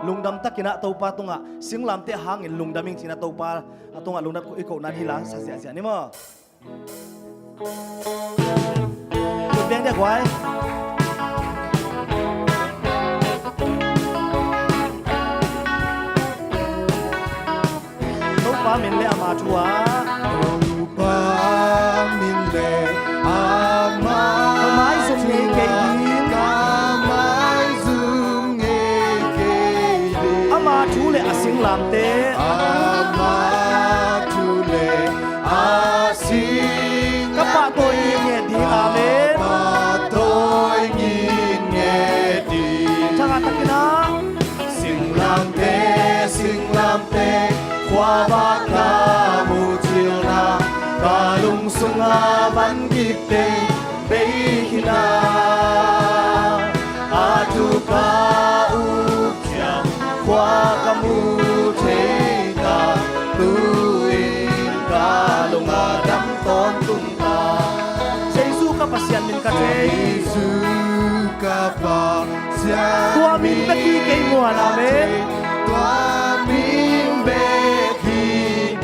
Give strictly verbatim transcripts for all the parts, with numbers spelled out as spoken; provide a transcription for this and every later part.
Lungdam takin ah Topa tungah singlamteh hangin lungdam ing ci-in ah Topa a tungah lungdam i kohna hi la sa ziahziah ni maw. Lut beng dia guai. Topa min le ama thu ah. Topa min le ama. Ka maizum ngei kei ding. Ka maizum ngei kei ding. Ama thu le a singlamteh. Ama thu le a singlamteh. Ka pahtawi ngitnget ding. Amen. Pahtawi ngitnget ding. Thangah takin ah. Singlamteh, singlamteh, khuavak ka muh cilna, ka lungsung a van gik teng bei khin a, a thu ka up ciang khua ka mu thei ta, tu-in ka lung a dam tawntung ta. Jesu ka Pasian min ka thei. Jesu ka Pasian. Tua min bek hi kei muan. Amen. Tua min bek hi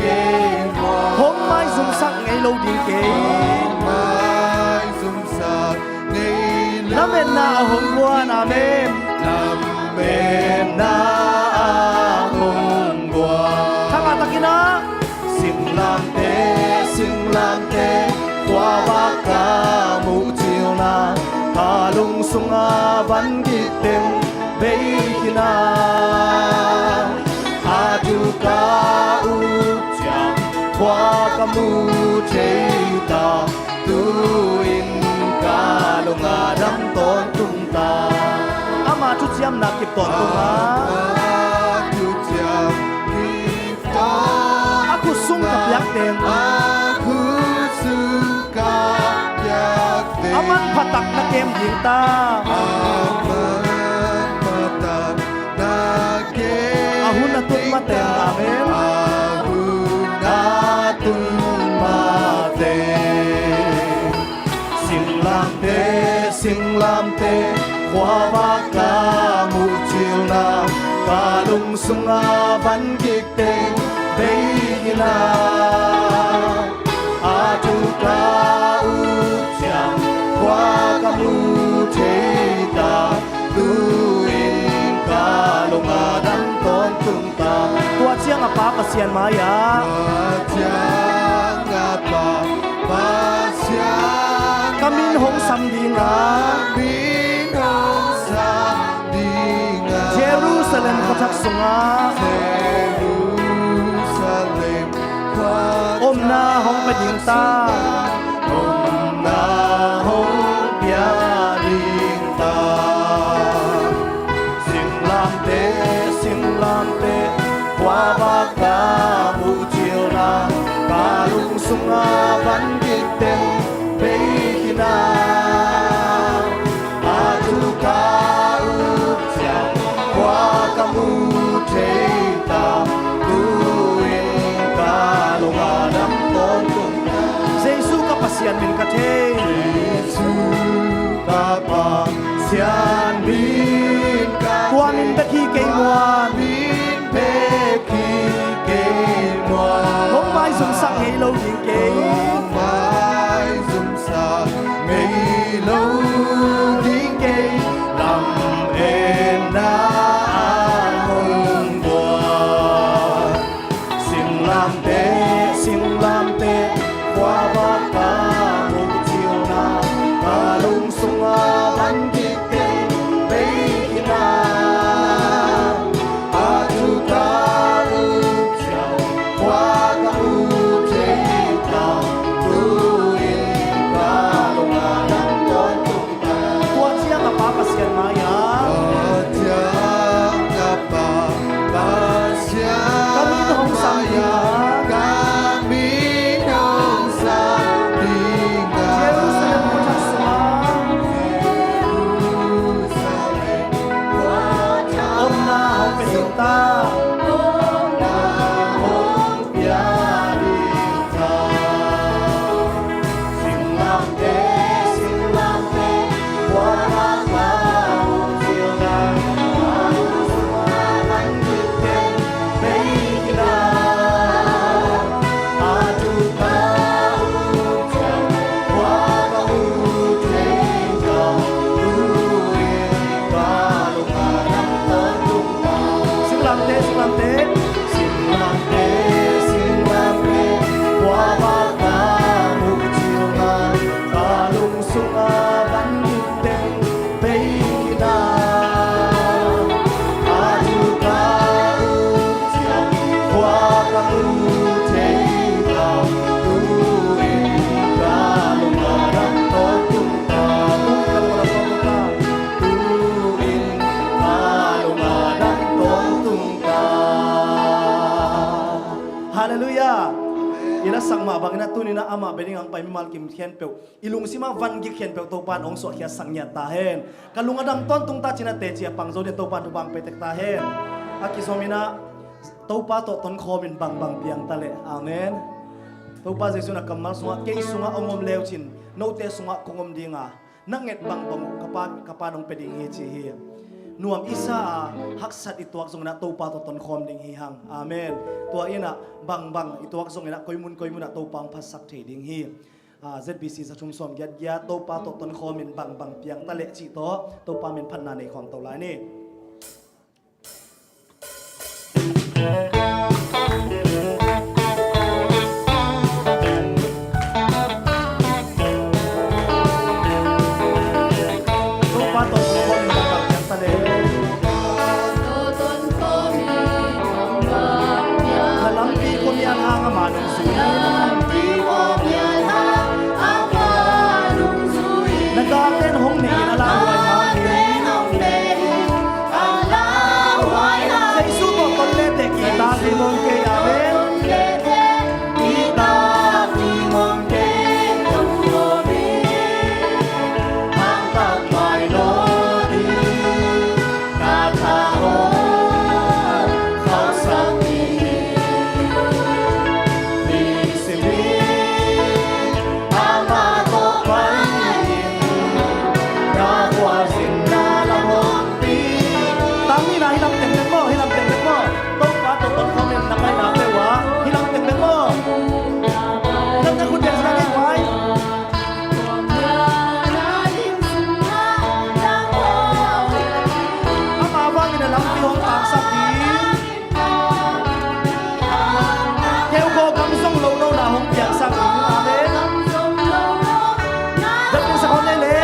kei muan. Hong maizumsak ngei lo ding kei. Hong maizumsak ngei lo. Lametna a hong guan. Amen. Lametna a hong guan. Thangah takin ah. Singlamteh, singlamteh, khuavak ka muh cilna, ka lungsung a van gik teng bei khin a, a thu ka up ciang khua ka mu thei ta, tu-in ka lung a dam tawntung ta. Ama thuciamna kip tawntung a. Ama thuciam kip tawntung a. A khut sung ka piak teng. A khut sung ka piak teng. A manphatak na kem ding ta. A manphatak na kem ding ta. A hun a tun mateng. Amen. A hun a tun mateng. Singlamteh, singlamteh, khuavak ka muh cilna, ka lungsung a van gik teng bei khin a, a thu ka up ciang khua ka mu thei ta, tu-in ka lung a dam tawntung ta. Tua ciang a Pa Pasian mai-ah. Tua ciang a Pa Pasian. Ka min hong sam ding a. Ka min hong sam ding a. Jerusalem khuathak sungah. Jerusalem khuathak sungah. Omna hong pia ding ta. Omna hong pia ding ta. Singlamteh, singlamteh, khuavak ka muh cilna, ka lungsung a van gik teng bei khin a, a thu ka up ciang khua ka mu thei ta, tu-in ka lung a dam tawntung. Jesu ka Pasian min ka thei. Jesu ka Pasian min ka thei. Tua min bek hi kei muan. Tua min bek hi kei muan. Hong maizumsak ngei lo ding kei. Hong maizumsak ngei lo ding kei. Lametna a hong guan. Singlamteh, singlamteh, khuavak ka muh cilna, ka lungsung a van gik teng bei khin a, a thu ka up ciang khua ka mu thei ta, tu-in ka lung a dam tawntung. Tua ciang a Pa Pasian mai-ah. Tua ciang a Pa Pasian. Ka min hong sam ding a. Ka min hong sam ding a. Jerusalem khuathak sungah. Jerusalem khuathak. Omna hong pia ding ta. Omna hong Singlamteh, singlamteh, khuavak ka muh cilna, ka lungsung Halleluiah. I lasak mah bangin ah tuni-in ah amah bia ding hong pai mimal kim khempeuh, i lungsim ah van gik khempeuh Topa in hong suahkhiatsak ngiat ta hen. Ka lung a dam tawntung ta ci-in ah teci a pang zo dingin Topa in thupha hong pia tek ta hen. A kizom in ah Topa tawh tonkhawm in bangbang piang ta leh. Amen. Topa Jesuh in a kammal sungah, kei sungah hong om le uh cin note sungah kong om ding a, na nget bangbang uh ka Pa, ka Pa in hong pia ding hi, ci hi. Nuam i sa a, haksat i tuak zongin ah Topa tawh tonkhawm ding hi hang. Amen. Tua in ah bangbang i tuak zongin ah koimun koimun ah Topa hong phatsak thei ding hi. Ah, Z B C za thum sawm giat giat, Topa tawh tonkhawm in bangbang piang ta leh cih tawh Topa min phatna nei khawm to lai ni. Topa tawh tonkhawm in bangbang piang ta leh. Na lampi khuamial hang amah nungzui in. Na gaten hong neih in a lauhuai hang in. Jesuh tawh ton le teh kihtak ding om kei. Amen. Tang ni na, hi lam teng bek maw, hi lam teng bek maw. Topa tawh tonkhawm in na kaihna peuh ah, hi lam teng bek maw. Lam teng khut beng sa ding vai. Ama bangin a lampi hong taksak ding. Keu khaw gam zong lo lo na hong piangsak ding. Amen. Dapin sa khawng nei leh.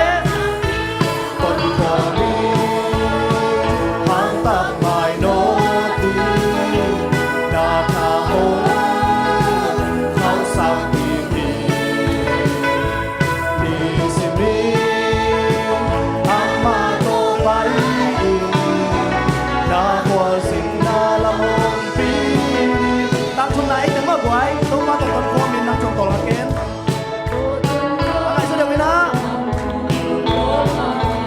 Tangthumna ei teng mah guai, Topa tawh tonkhawm in nang zong tawlkhat ken. A ngaihsut deuh in ah.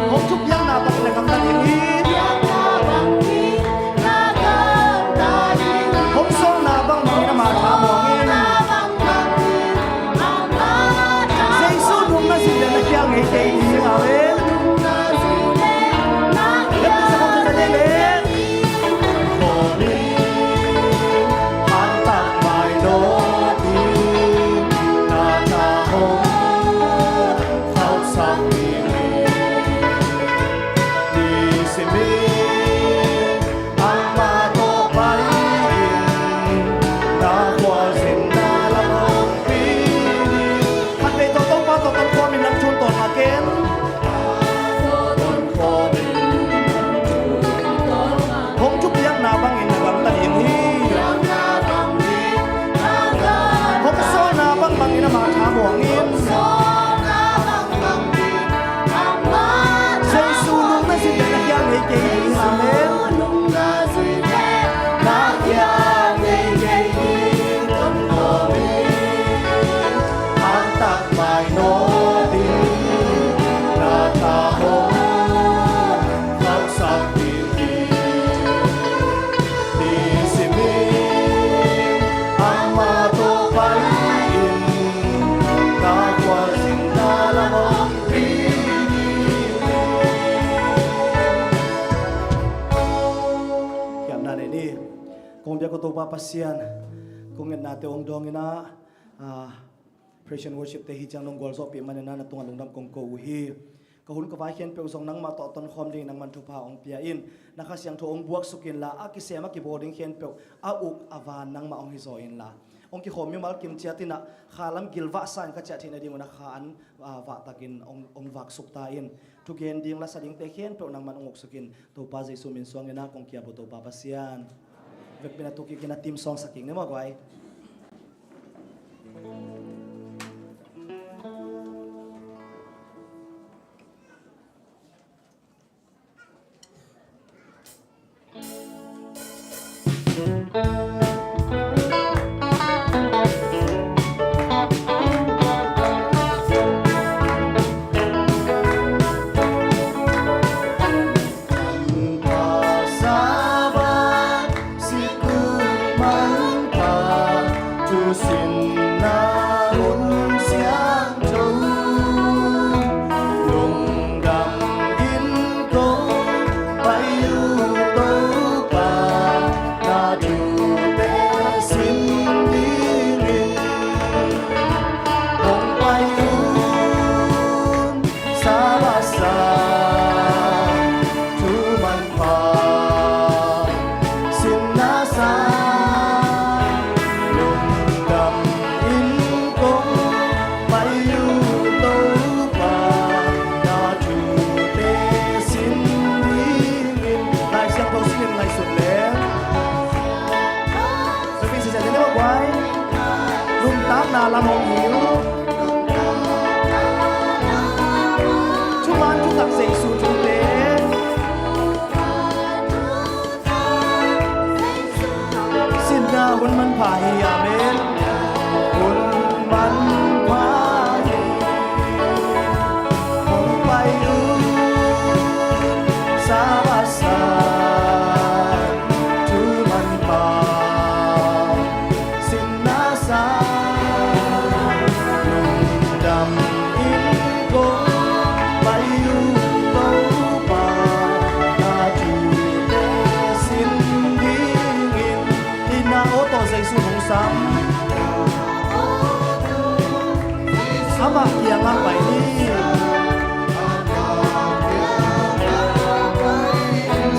Hong thupiakna bangin na gamta ding hi. Hong sawlna bangbangin ama tha muang in. Jesuh nung na zui leh na khial ngei kei ding. Amen. Lepin sa khawng sa ding leh. Khatvei tawh Topa tawh tonkhawm in nang thu tawlkhat ken. Hong thupiakna bangin na gamta ding hi. Hong sawlna bangbangin ama tha muang in. Jesuh nung na zui leh na khial ngei kei ding. Amen. Kong biak uh Topa Pasian, kong ngetnate hong dawng in ah, ah, praise and worship te hi ciang nong gualzawhpih manin ah na tungah lungdam kong ko uh hi. Ka hun ka vai khempeuh zong nangmah tawh tonkhawm dingin nangman thupha hong pia in. Na Kha Siangtho hong buaksuk inla, a kisem a kibawl ding khempeuh a uk a van nangmah hong hizaw inla, hong kikhawm mimal kim ciat in ah kha lam gilvahsa in ka ciah theih nadingun a kha an, ah, vahtakin hong, hong vaksuk ta in. Thugen ding lasa dingte khempeuh nangman hong uksuk in. Topa Jesuh min suangin ah kong kiap uh Topa Pasian. Vekpi-in a tu kik in a theme song sa kik ni maw guai. Na lam hong hi uh. Thuman thutak Jesu thute. Sinna hun manpha hi. Amen. Hun manpha hi. Hong pai uh. Sabasa. Thuman pha. Sinna sa. Lungdam in kong pai uh Topa, a thute sin dingin. Ina aw tawh Jesu hong sam. Amah kiangah pai ni.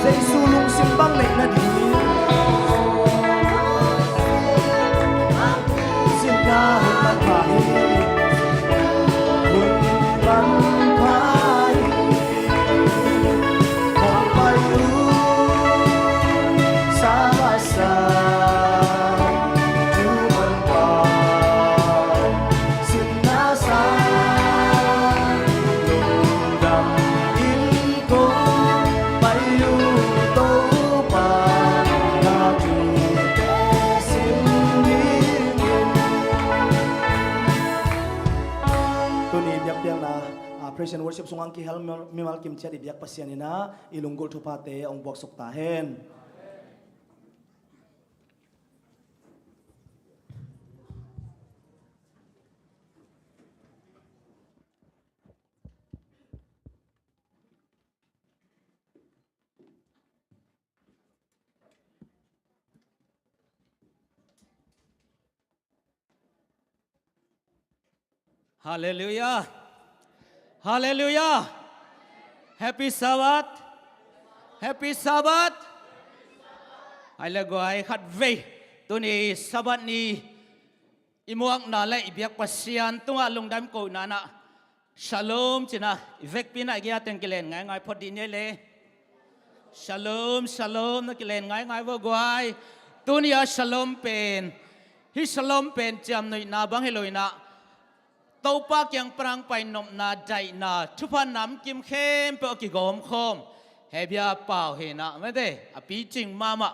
Jesu lungsim bang neih nading. Sinna hun manpha hi. Hun manpha hi. Hong pai uh. Sabasa. Thuman pha. Sinna sa. Lungdam in kong pai uh Topa, na thute sin dingin. Tuni biakpiakna, ah, praise and worship sungah hong kihel mimal, mimal kim ciat i biak Pasian in ah i lunggulh thuphate hong buaksuk ta hen. Halleluiah. Halleluiah. Happy Sabbath. Happy Sabbath. Hai le guai, khatvei tuni Sabbath ni i muakna le i biak Pasian tungah lungdam kohna nah Shalom cina i vekpi nah i giateng kilen ngaingai phot dih ni ei le. Shalom, shalom na kilen ngaingai vo guai. Tuni a Shalom pen, hih Shalom pen ciamnuihna bang hi lo inah, Topa kiang panang pai nopna daihna thupha namkim khempeuh a kigawmkhawm Hebia pau hi inah, mate a picing mahmah.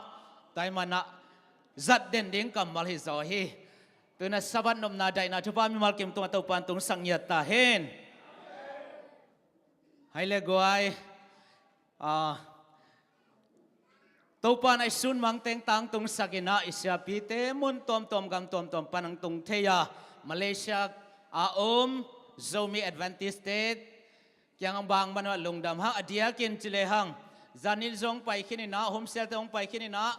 Tua ahih manah zat den ding kammal hi zaw hi. Tuna Sabbath nopna daihna thupha mimal kim tungah Topa in tungsak ngiat ta hen. Hai le guai. Ah, Topa in a i sunmang teng tangtungsak inah i siapite mun tuamtuam gam tuamtuam pan hong tung thei a, Malaysia a om Zomi Adventist te kiang hong bang man uh a lungdam hang, a diakin ci le hang. Zanin zong pai khin inah, homesiate hong pai khin inah,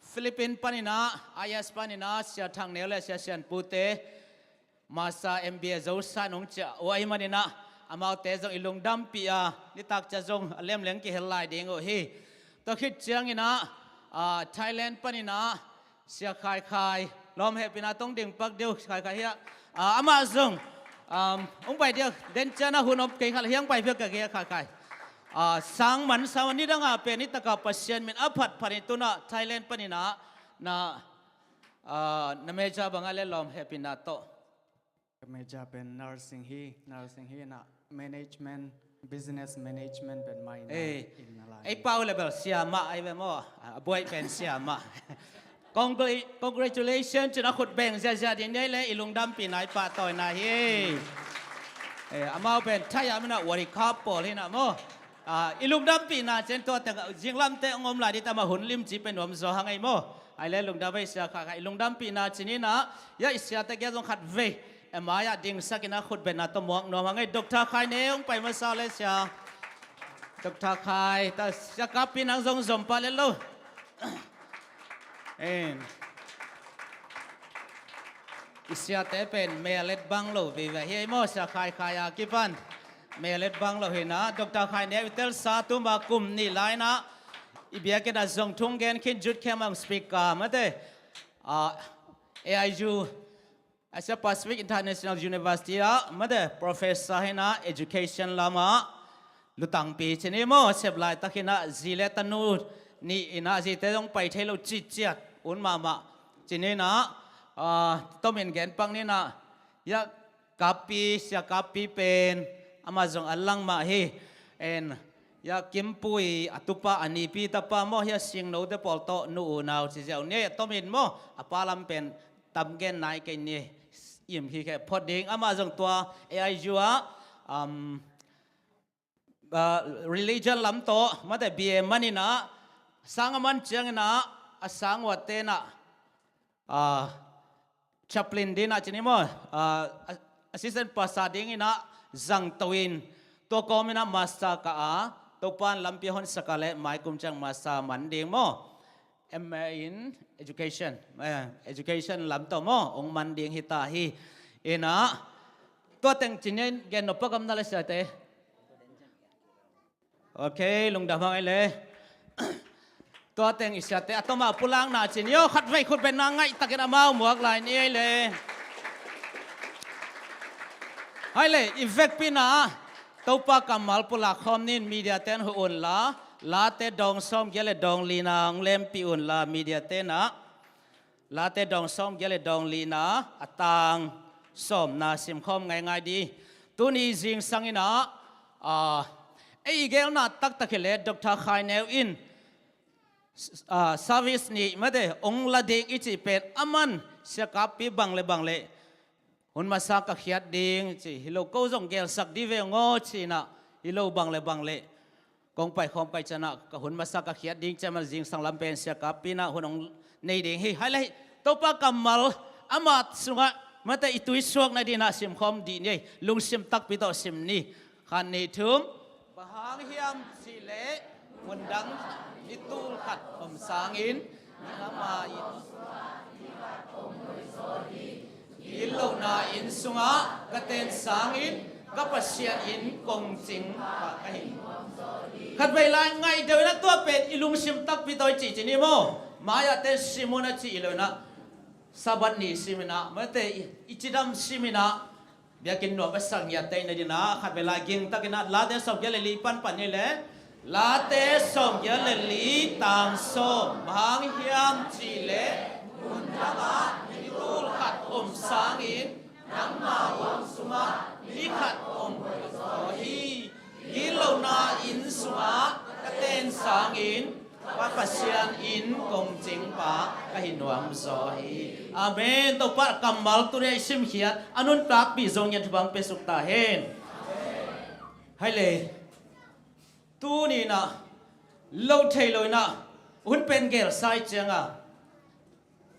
Philippine pan inah, I S pan inah, Sia Thang Neu le Sia Sian Pu te, Masa M B A Zosa nong ciah uh ahih man inah, amaute zong i lungdampih a, nitak ciah zong a lemleng kihel lai ding uh hi. Tua khit ciang inah, ah, Thailand pan inah, Sia Khai Khai, lawm hehpihna tawh ding pak deuh Khai Khai hiah. Ah, amah zong, um, hong pai deuh, den ciang a hun om kei khat hiang pai phial ka gei a Khai Khai. Ah, sang man, sang man, nidang a pen, nitak a Pasian min a phatphat in tuna Thailand pan inah, na, ah, na major bang a le lawm hehpihna tawh. Ka major pen nursing hi, nursing hi inah management, business management pen minor. Eh, in a lai. Ei pau le bel siamah ahi ve maw? A buai pen siamah. Congratulations, cina khut beng ziazia ding ni ei le, i lungdampihna i pahtawina hi. Eh, amau pen Thai a minah wari khap pawl hi inah maw? Ah, i lungdampihna cin tua teng zinglamte hong om lai dih tama hun limci pen nuam zaw hang ei maw? Ai le lungdam ei Sia Khai Khai, i lungdampihna cin inah, ya i siate kia zong khatvei M I ah dingsak inah khutbetna tawh muak nuam hang ei. Doctor Khai Neu hong pai masa le Sia. Doctor Khai, ta Sia Kapi nang zong zom pah le lo. En. I siate pen melet bang lo vive hi ei maw, Sia Khai Khai a kipan. Melet bang lo hi inah, Doctor Khai Neu i telsa tuma kum nih lai inah, i biakinn ah zong thu hong gen khin, youth camp ah speaker mate. Ah, A I U, Asia Pacific International University ah mate professor hi inah, education lamah lutangpi cin hi maw, sep laitak hi inah, zi le tanu nih inah, zite zong pai thei lo citciat un mahmah cin hi inah, Ah, tomin gen pak ni na, ya, Kapi, Sia Kapi pen, amah zong a lang mah hi. En, ya, Kimpui, a tupa, a nipi tapa maw, ya, Singno te pawl tawh, nu u nau ci ziau ni, tomin maw, a pa lam pen, tam gen nai kei ni, im hi khe phot ding, amah zong tua, A I U ah, um, ah, religion lam tawh, mate B A man in ah, sang a man ciangin ah, a sang uatte in ah, ah, chaplain ding ah ci ni maw, ah, assistant pastor dingin ah, zangto in, tua kawmin ah master kah a, Topa'n lampi honsak a leh, maikum ciang master man ding maw. M A in education, eh, education lam tawh maw, hong man ding hi ta hi. In ah, tua teng ci ni, gen nop pak am na le siate. Ok, lungdam hang ei le. Tua teng i siate, a tawm a pulakna ci ni aw, khatvei khut beng na ngaih takin amau muak lai ni ei le. Hai le, i vekpi in ah, Topa kammal pulak khawm ni in media ten huh un la, Late dawng sawmgiat le dawng lina hong lempih un la, media ten ah. Late dawng sawmgiat le dawng lina, a tang sawmna simkhawm ngaingai dih. Tuni zingsang in ah, ah, ei i gelna taktak hi le Doctor Khai Neu in, ah, service nih mate, hong la ding i cih pen, aman Sia Kapi bang le bang le hun masa ka khiat ding ci, hi lo ko zong gelsak dih ve ngaw ci in ah, hi lo bang le bang le kong paikhawm kai ciang ah, ka hun masa ka khiat ding ci a, aman zingsang lam pen Sia Kapi in ah hun hong nei ding hi. Hai le, Topa kammal, amah sungah, mate i tui suak nading in ah simkhawm dih ni ei, lungsim takpi tawh sim ni. Khat nih thum. Bang hang hiam cih leh, mundang i tul khat om sangin, nangma in gitlohna inn sungah ka ten sangin, ka Pasian inn kong cing pah ka hi. Khatvei lai ngaih deuh in ah, tua pen i lungsim takpi tawh i cih ci ni maw. Mai-ah te sim un a cih hi lo in ah, Sabbath ni sim in ah, mate i, i cidam sim in ah, biakinn nuam a sak ngiat te i na ding in ah, khatvei lai ging takin ah, Late sawmgiat le li pan pan ni le, Late sawmgiat le li tang sawm. Bang hang hiam cih leh, mundang ah i tul khat om sangin, nangma huam sungah ni khat om zaw hi. Gitlohna inn sungah ka ten sangin, ka Pasian inn kong cing pah ka hi nuam zaw hi. Amen. Topa kammal tuni a i simkhiat a nuntakpih zong in thupha hong pia suk ta hen. Hai le, tuni in ah, lo thei lo in ah, hun pen gelsa i ciang a,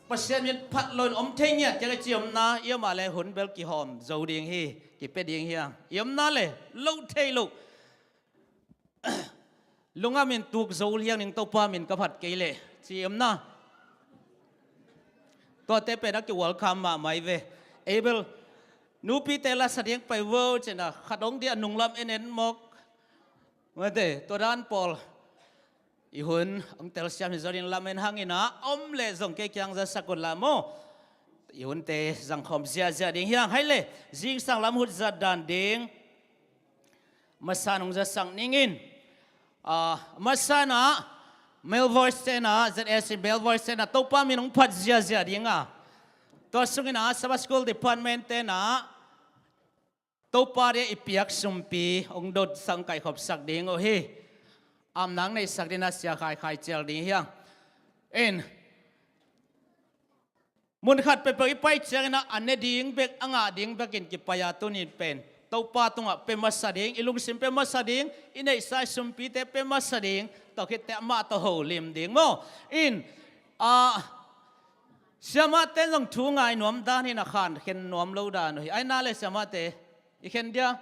Pasian min phat lo in om thei ngiat kei le ci om na, i om a le hun bel kihawm zo ding hi, kipia ding hi a. I om na le, lo thei lo. Lungam in tuk zo liang ning, Topa min ka phat kei leh, ci om na. Tuate pen a ki welcome mahmah hi ve. Ei bel, nupite la sa ding pai vo ci in ah, khat hong dih a nunglam en en mawk. Mate, tua dan pawl. I hun hong telsiam hi zaw ding lamen hang in ah, om leh zong kei kiang zasak un la maw. I hunte zangkhawm ziahziah ding hi hang. Hai le, zingsang lam hut zat dan ding. Masa in hong zasak ning in. Ah, masa in ah, Male Voice te in ah, Z S C Male Voice te in ah, Topa min hong phat ziahziah ding a. Tua sung in ah, Sabbath School Department te in ah, Topa dia i piak sumpi hong dotsak, hong kaihkhopsak ding uh hi. Amna hong neihsak ding in ah, Sia Khai Khai cial ding hi hang. In, mun khat peuhpeuh i pai ciangin ah, a ne ding bek, a ngah ding bekin kipai a, tuni pen Topa tungah pia masa ding, i lungsim pia masa ding, i neihsa i sumpite pia masa ding, tua khit teh amah tawh holim ding maw. In, ah, siamahte zong thu ngai nuam dan hi in ah, khan khen nuam lo dan uh hi. Ai na le siamahte, i khen dia.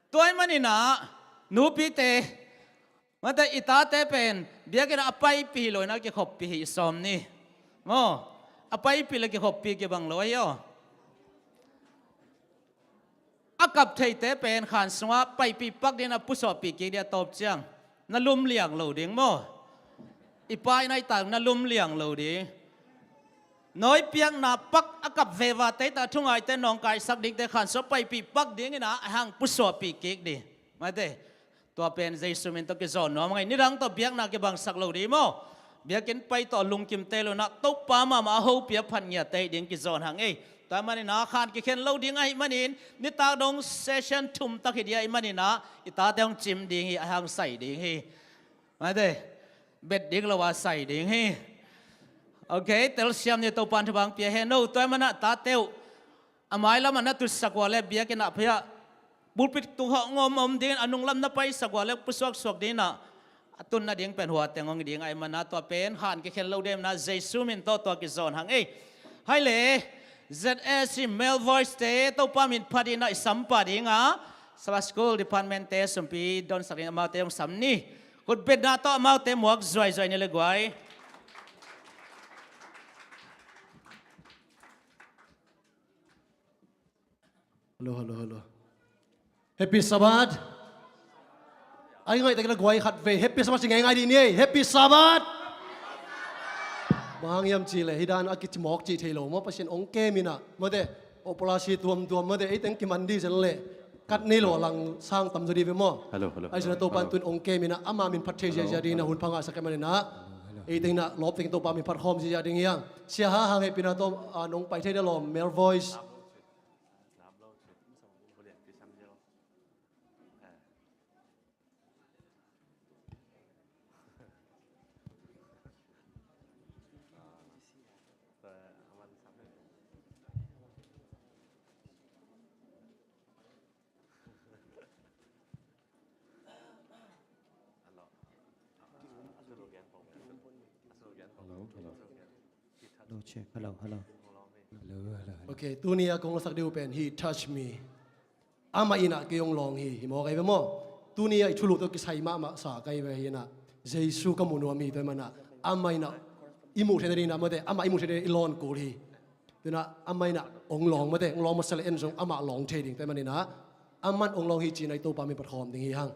Tua ahih manin ah, nupite, mate i tate pen, biakinn ah a paipih hi lo in ah, kikhoppih hi sawm ni. Maw, a paipih le kikhoppih kibang lo ahi aw. A kap theite pen khan sungah paipih pak ding in ah pusuahpih kik ding a, tawp ciang na lum liang lo ding maw. I pa i nai tak na lum liang lo ding. Nawi piakna pak a kap veva teita thungaite nawngkaisak dingte khan sungah paipih pak ding in ah a hang pusuahpih kik ding. Mate, tua pen Jesu min tawh kizawn nuam a, ngai nidang tawh biakna kibangsak lo ding maw. Biakinn pai tawh lungkim tei lo in ah, Topa mahmah a hopih a phat ngiat tei ding kizawn hang ei. Tua ahih manin ah khan kikhen lo ding ahih manin, nitak dong session thum tak hi ding ahih manin ah, i tate hong cim ding hi, a hang sai ding hi. Mate, bet ding lo a sai ding hi. Ok, telsiam ni, Topa'n thupha hong pia hen o. Tua ahih manin ah tate uh a mailam ah na tutsak uh leh biakinn ah pia, pulpit tung hawh ngawm om dingin, a nunglam na paisak uh leh pusuaksuak dingin ah, a tun nading pen hua teng hong hi ding ahih manin ah, tua pen han kikhen lo ding ahih manin ah, Jesu min tawh tua kizawn hang ei. Hai le, Z S C Male Voice te Topa min phat in ah i sam pah ding a, Sabbath School Department te sumpi donsak ding, amaute hong sam ni. Khutbetna tawh amaute muak zuaizuai ni le guai. Hello, hello, hello. Happy Sabbath. Ai, ngaih tak na guai khat vei. Happy Sabbath ci ngeingai dih ni ei. Happy Sabbath. Bang hang hiam cih leh, hih dan a kicimawk cih thei lo maw, Pasian hong kem in ah. Mate, operasi tuamtuam mate, ei teng kiman dih zen leh, kat nei lo a lang sang tam zaw dih ve maw. Hello, hello. Ai, zong na Topa'n tu-in hong kem in ah, ama min phat thei ziahziah ding in ah hun pha ngahsak ahih manin ah, ei teng in ah lawp teng Topa min phat khawm ziahziah ding hi hang. Sia Ha Hang, hehpihna tawh, ah, nong pai thei dia lawm, Male Voice. Hello, hello. Hello, check. Hello, hello. Hello, hello, hello. Ok, tuni a kong lasak ding uh pen, He Touched Me. Amah in ah kei hong lawng hi, hi maw, ka hi ve maw? Tuni a i thulu tawh kisai mahmah sa ka hi ve hi in ah. Jesu ka mu nuam hi, tua ahih manin ah, amah in ah i muh theihna ding in ah mate, amah i muh theihna ding in ah i lawn kul hi. Tua ahih manin ah amah in ah hong lawng mate, hong lawng masa leh en zong amah lawng thei ding, tua ahih manin ah, amah in hong lawng hi ci-in ah i Topa min phat khawm ding hi hang.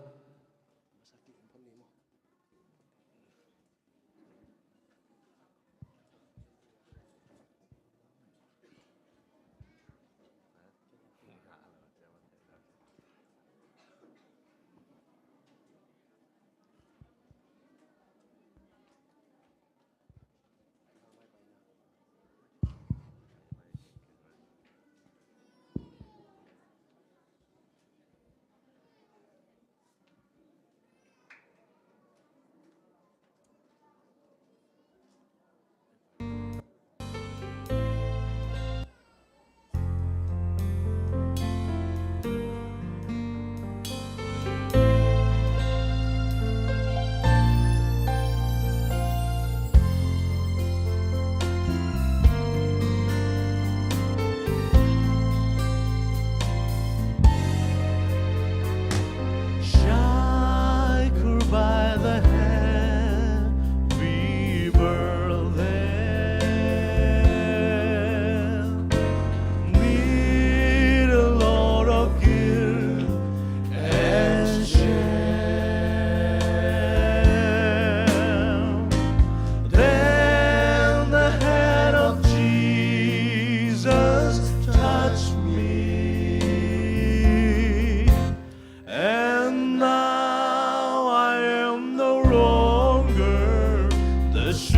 Shackled by the heavy burden, neath a load of guilt and shame. Then the hand of Jesus touched me, and now I am no longer the same.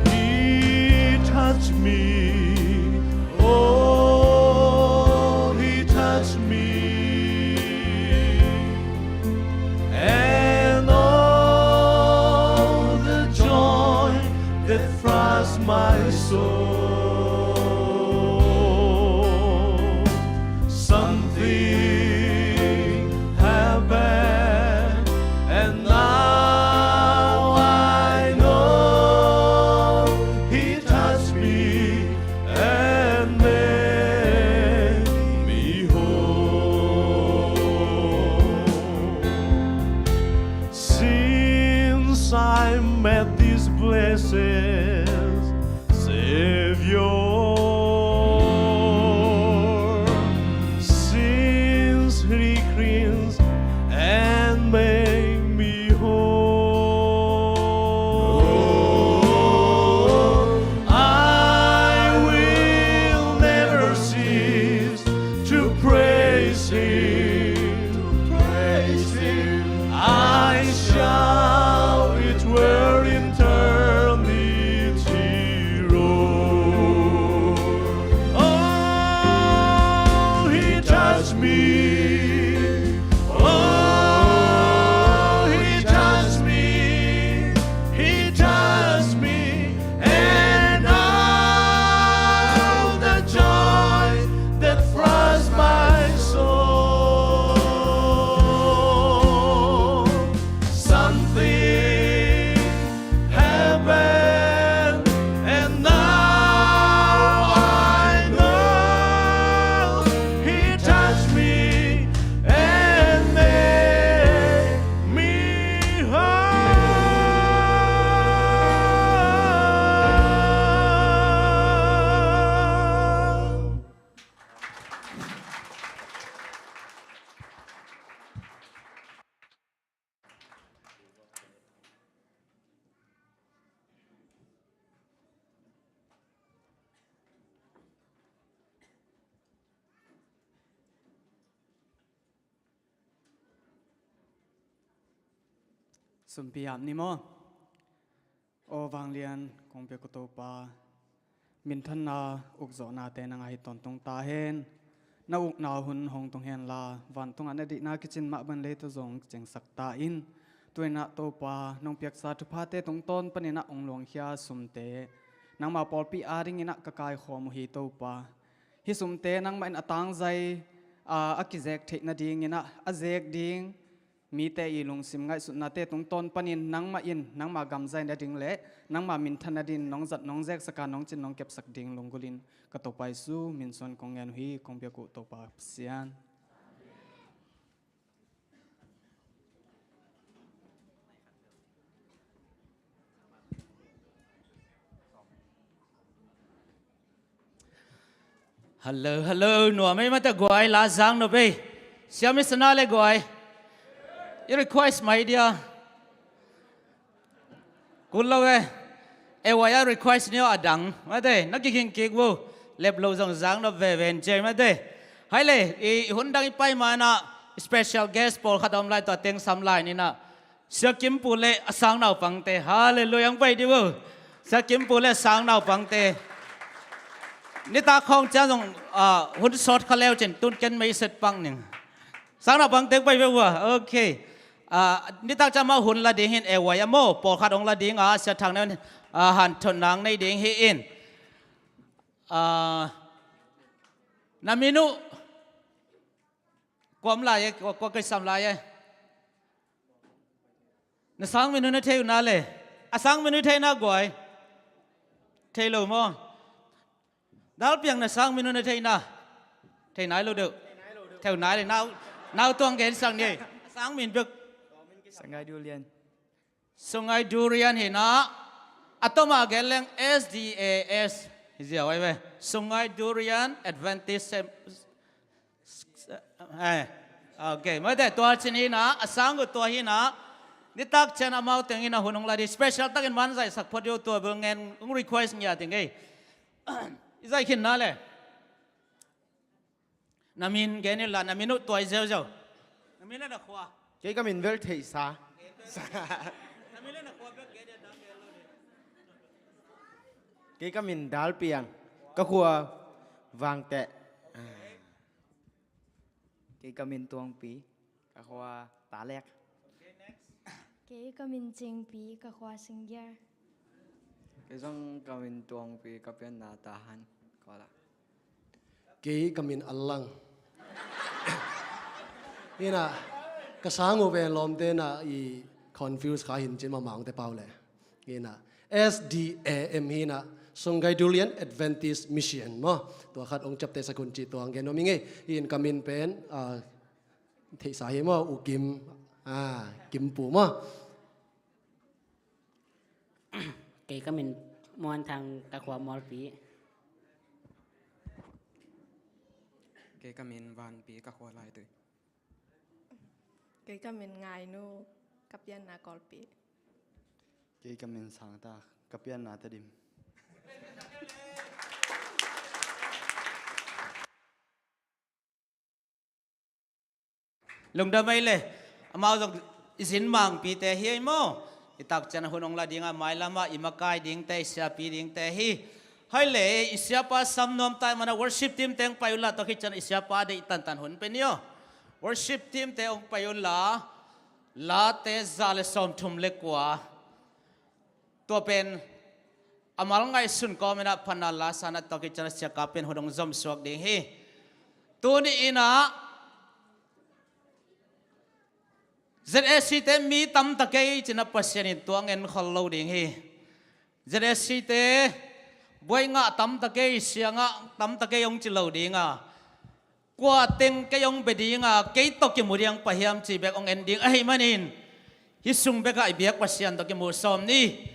He touched me, oh, He touched me, and all the joy that floods my soul. Something happened, and now I know He touched me and made me whole. Since I met this blessed Savior, since He cleansed and made me whole, I will never cease to praise Him, to praise Him. I Sumpi ap ni maw? Aw vanglian kong piak uh Topa, minthanna ukzawhnate nang ahi tawntung ta hen. Na ukna hun hong tung henla, vantungah na dihna kicin mah bang leitungah zong cengsak ta in. Tu-in ah Topa, nong piaksa thuphate tungtawn panin ah hong luangkhia sumte nangma pawlpi adingin ah ka kaikhawm uh hi Topa. Hih sumte nangmah in a tangzai a, a kizek theih nadingin ah a zek ding mite i lungsim ngaihsutnate tungtawn panin nangmah in nangma gamzai nading le nangma minthan nading nong zat nong zeksak a, nong cin nong kepsak ding lunggulhin ka Topa Jesu min suang kong ngen uh hi, kong piak uh Topa Pasian. Hello, hello, nuam ei mate guai, la zang nop ei. Siam i sana le guai. I request mai dia. Kul lo e. E wai a request ni a dang. Mate, na kiking kik bu. Lep lo zong zang nop ve ven che mate. Hai le, i hun dang i pai mana special guest pawlkhat om lai, tua teng sam lai ni na. Sia Kim Pu le a sang naupangte. Hallelujah, ang pai di bu. Sia Kim Pu le a sang naupangte. Nitak khawng ciang zong, ah, hun sawt kha leu cin tun ken mei set pang ning. Sang naupangte pai ve bu a. Okay. Ah, nitak ciang amau hun la ding hi in e wai a maw. Pawlkhat hong la ding a, Sia Thang Neu in, ah, hanthotna nei ding hi in. Ah, na min uh kua om lai e, kua, kua kisam lai e. Na sang min uh na thei uh na le. A sang min uh thei na guai. Thei lo maw? Dal Piang, na sang min uh na thei na. Thei nai lo deuh. Thei nai le nau, nau tuang gen sang ni. A sang min bek. Sangai Dulian. Sungai Durian hi na. A tawm a gen leng S D A S. Hi ziau ai ve. Sungai Durian Adventist Sem-, eh. Okay, mate, tua cin hi na, a sang uh tua hi na. Nitak ciang amau teng in a hun hong la di. Special takin man zaisak phot uh, tua bel ngen hong request ngia ting ei. I zai khin na le. Na min gen in la, na min uh tuai ziauziau. Na min le na khua. Kei ka min bel Theihsa. Na min le na khua bek gen in, dang gen lo ding. Kei ka min Dal Piang. Ka khua Vangteh. Kei ka min Tuangpi. Ka khua Talek. Kei ka min Cingpi, ka khua Singgiar. Kei zong ka min Tuangpi, ka pianna Tahan. Kawla. Kei ka min Allang. Hi na, ka sang uh pen lawmte na i confuse kha hin cin mahmah ong te pau le. Hi na, S D A M hi na, Sungai Durian Adventist Mission maw. Tua khat ong ciapteh sak un ci tua ang gen nuam ing ei. Hi in ka min pen, ah, Theihsa hi maw, U Kim, ah, Kim Pu maw. Kei ka min Muan Thang, ka khua Mualpi. Kei ka min Vanpi, ka khua Laitui. Kei ka min Ngainu, ka pianna Kawlpi. Kei ka min Sangta, ka pianna Tedim. Lungdam ei le, amau zong i zin mangpite hi ei maw. I tak ciang hun ong la ding a, mailam ah i makai dingte, i siapi dingte hi. Hai le, i siapa sam nuam tai mana worship team teng pai un la, tua khit ciang i siapa deih tantan hun pe ni aw. Worship team te ong pai un la, Late za le sawmthum le kua. Tua pen a mal ngaihsun kawm in ah phatna la sa in ah, tua khit ciang a siaka pen hun ong zom suak ding hi. Tuni in ah Z A C te mi tam ta kei ci in ah Pasian in tua ngen khol lo ding hi. Z A C te buai ngah tam ta kei, sia ngah tam ta kei ong ci lo ding a, kua teng kei ong bia ding a, kei tawh kimu ding pai hiam ci bek ong en ding ahih manin, hih sung bek ah i biak Pasian tawh kimu sawm ni.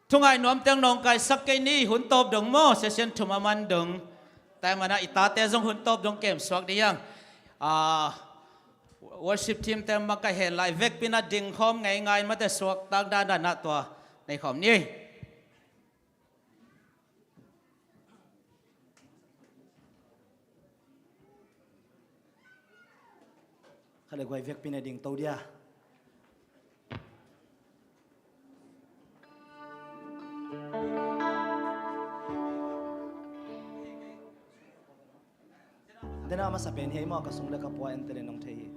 Thungai nuam teng nawngkaisak kei ni, hun tawp dong maw, session thum a man dong. Taimana i tate zong hun tawp dong kem suak ding hiang. Ah, worship team te makaih hen la, i vekpi in ah ding khawm ngeingai mate, suaktak dandan ah tua nei khawm ni. Kha le guai, vekpi in ah ding to dia. Na masa pen hi ei maw, ka sung le ka pua en te le nong thei hi.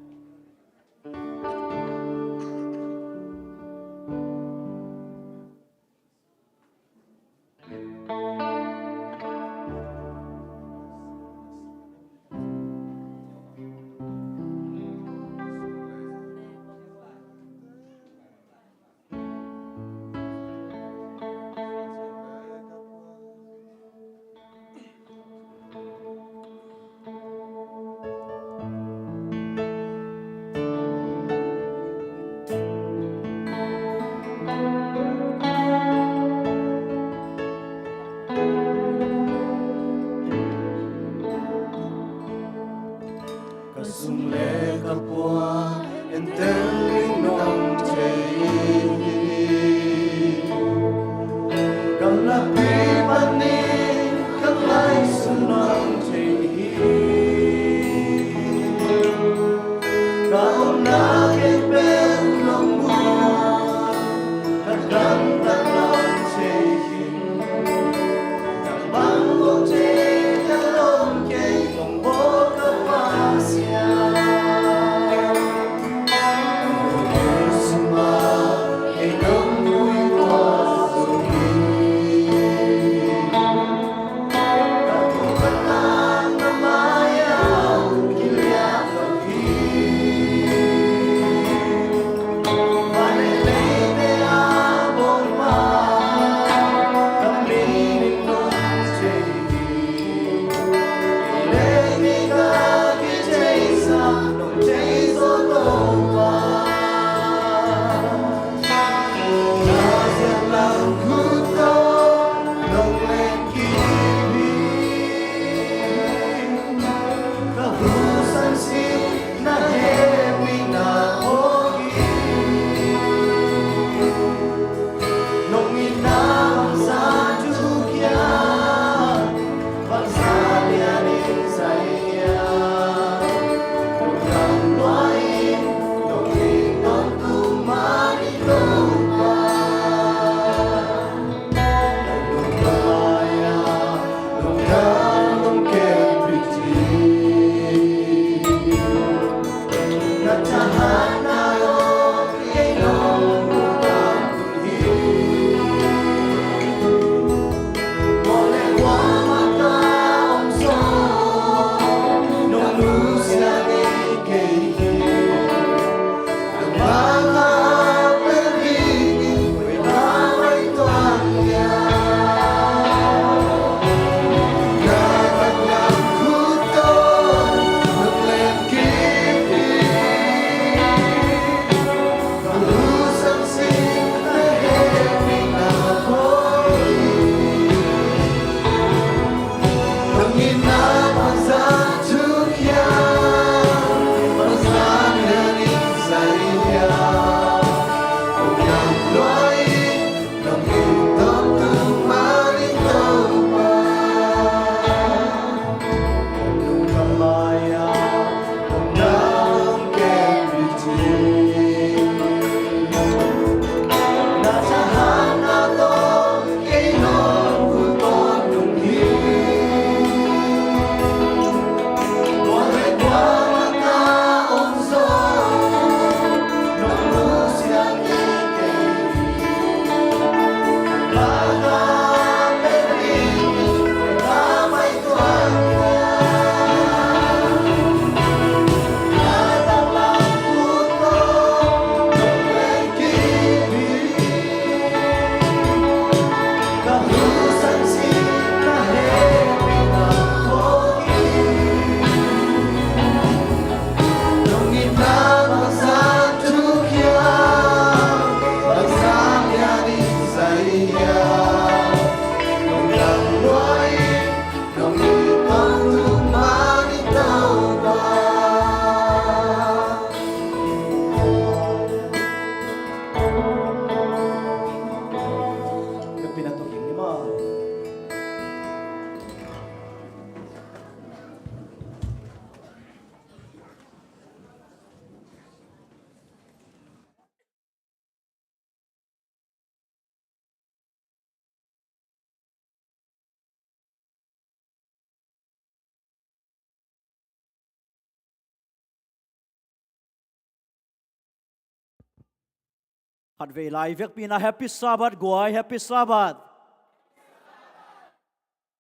Khatvei lai vekpi in ah Happy Sabbath guai, Happy Sabbath.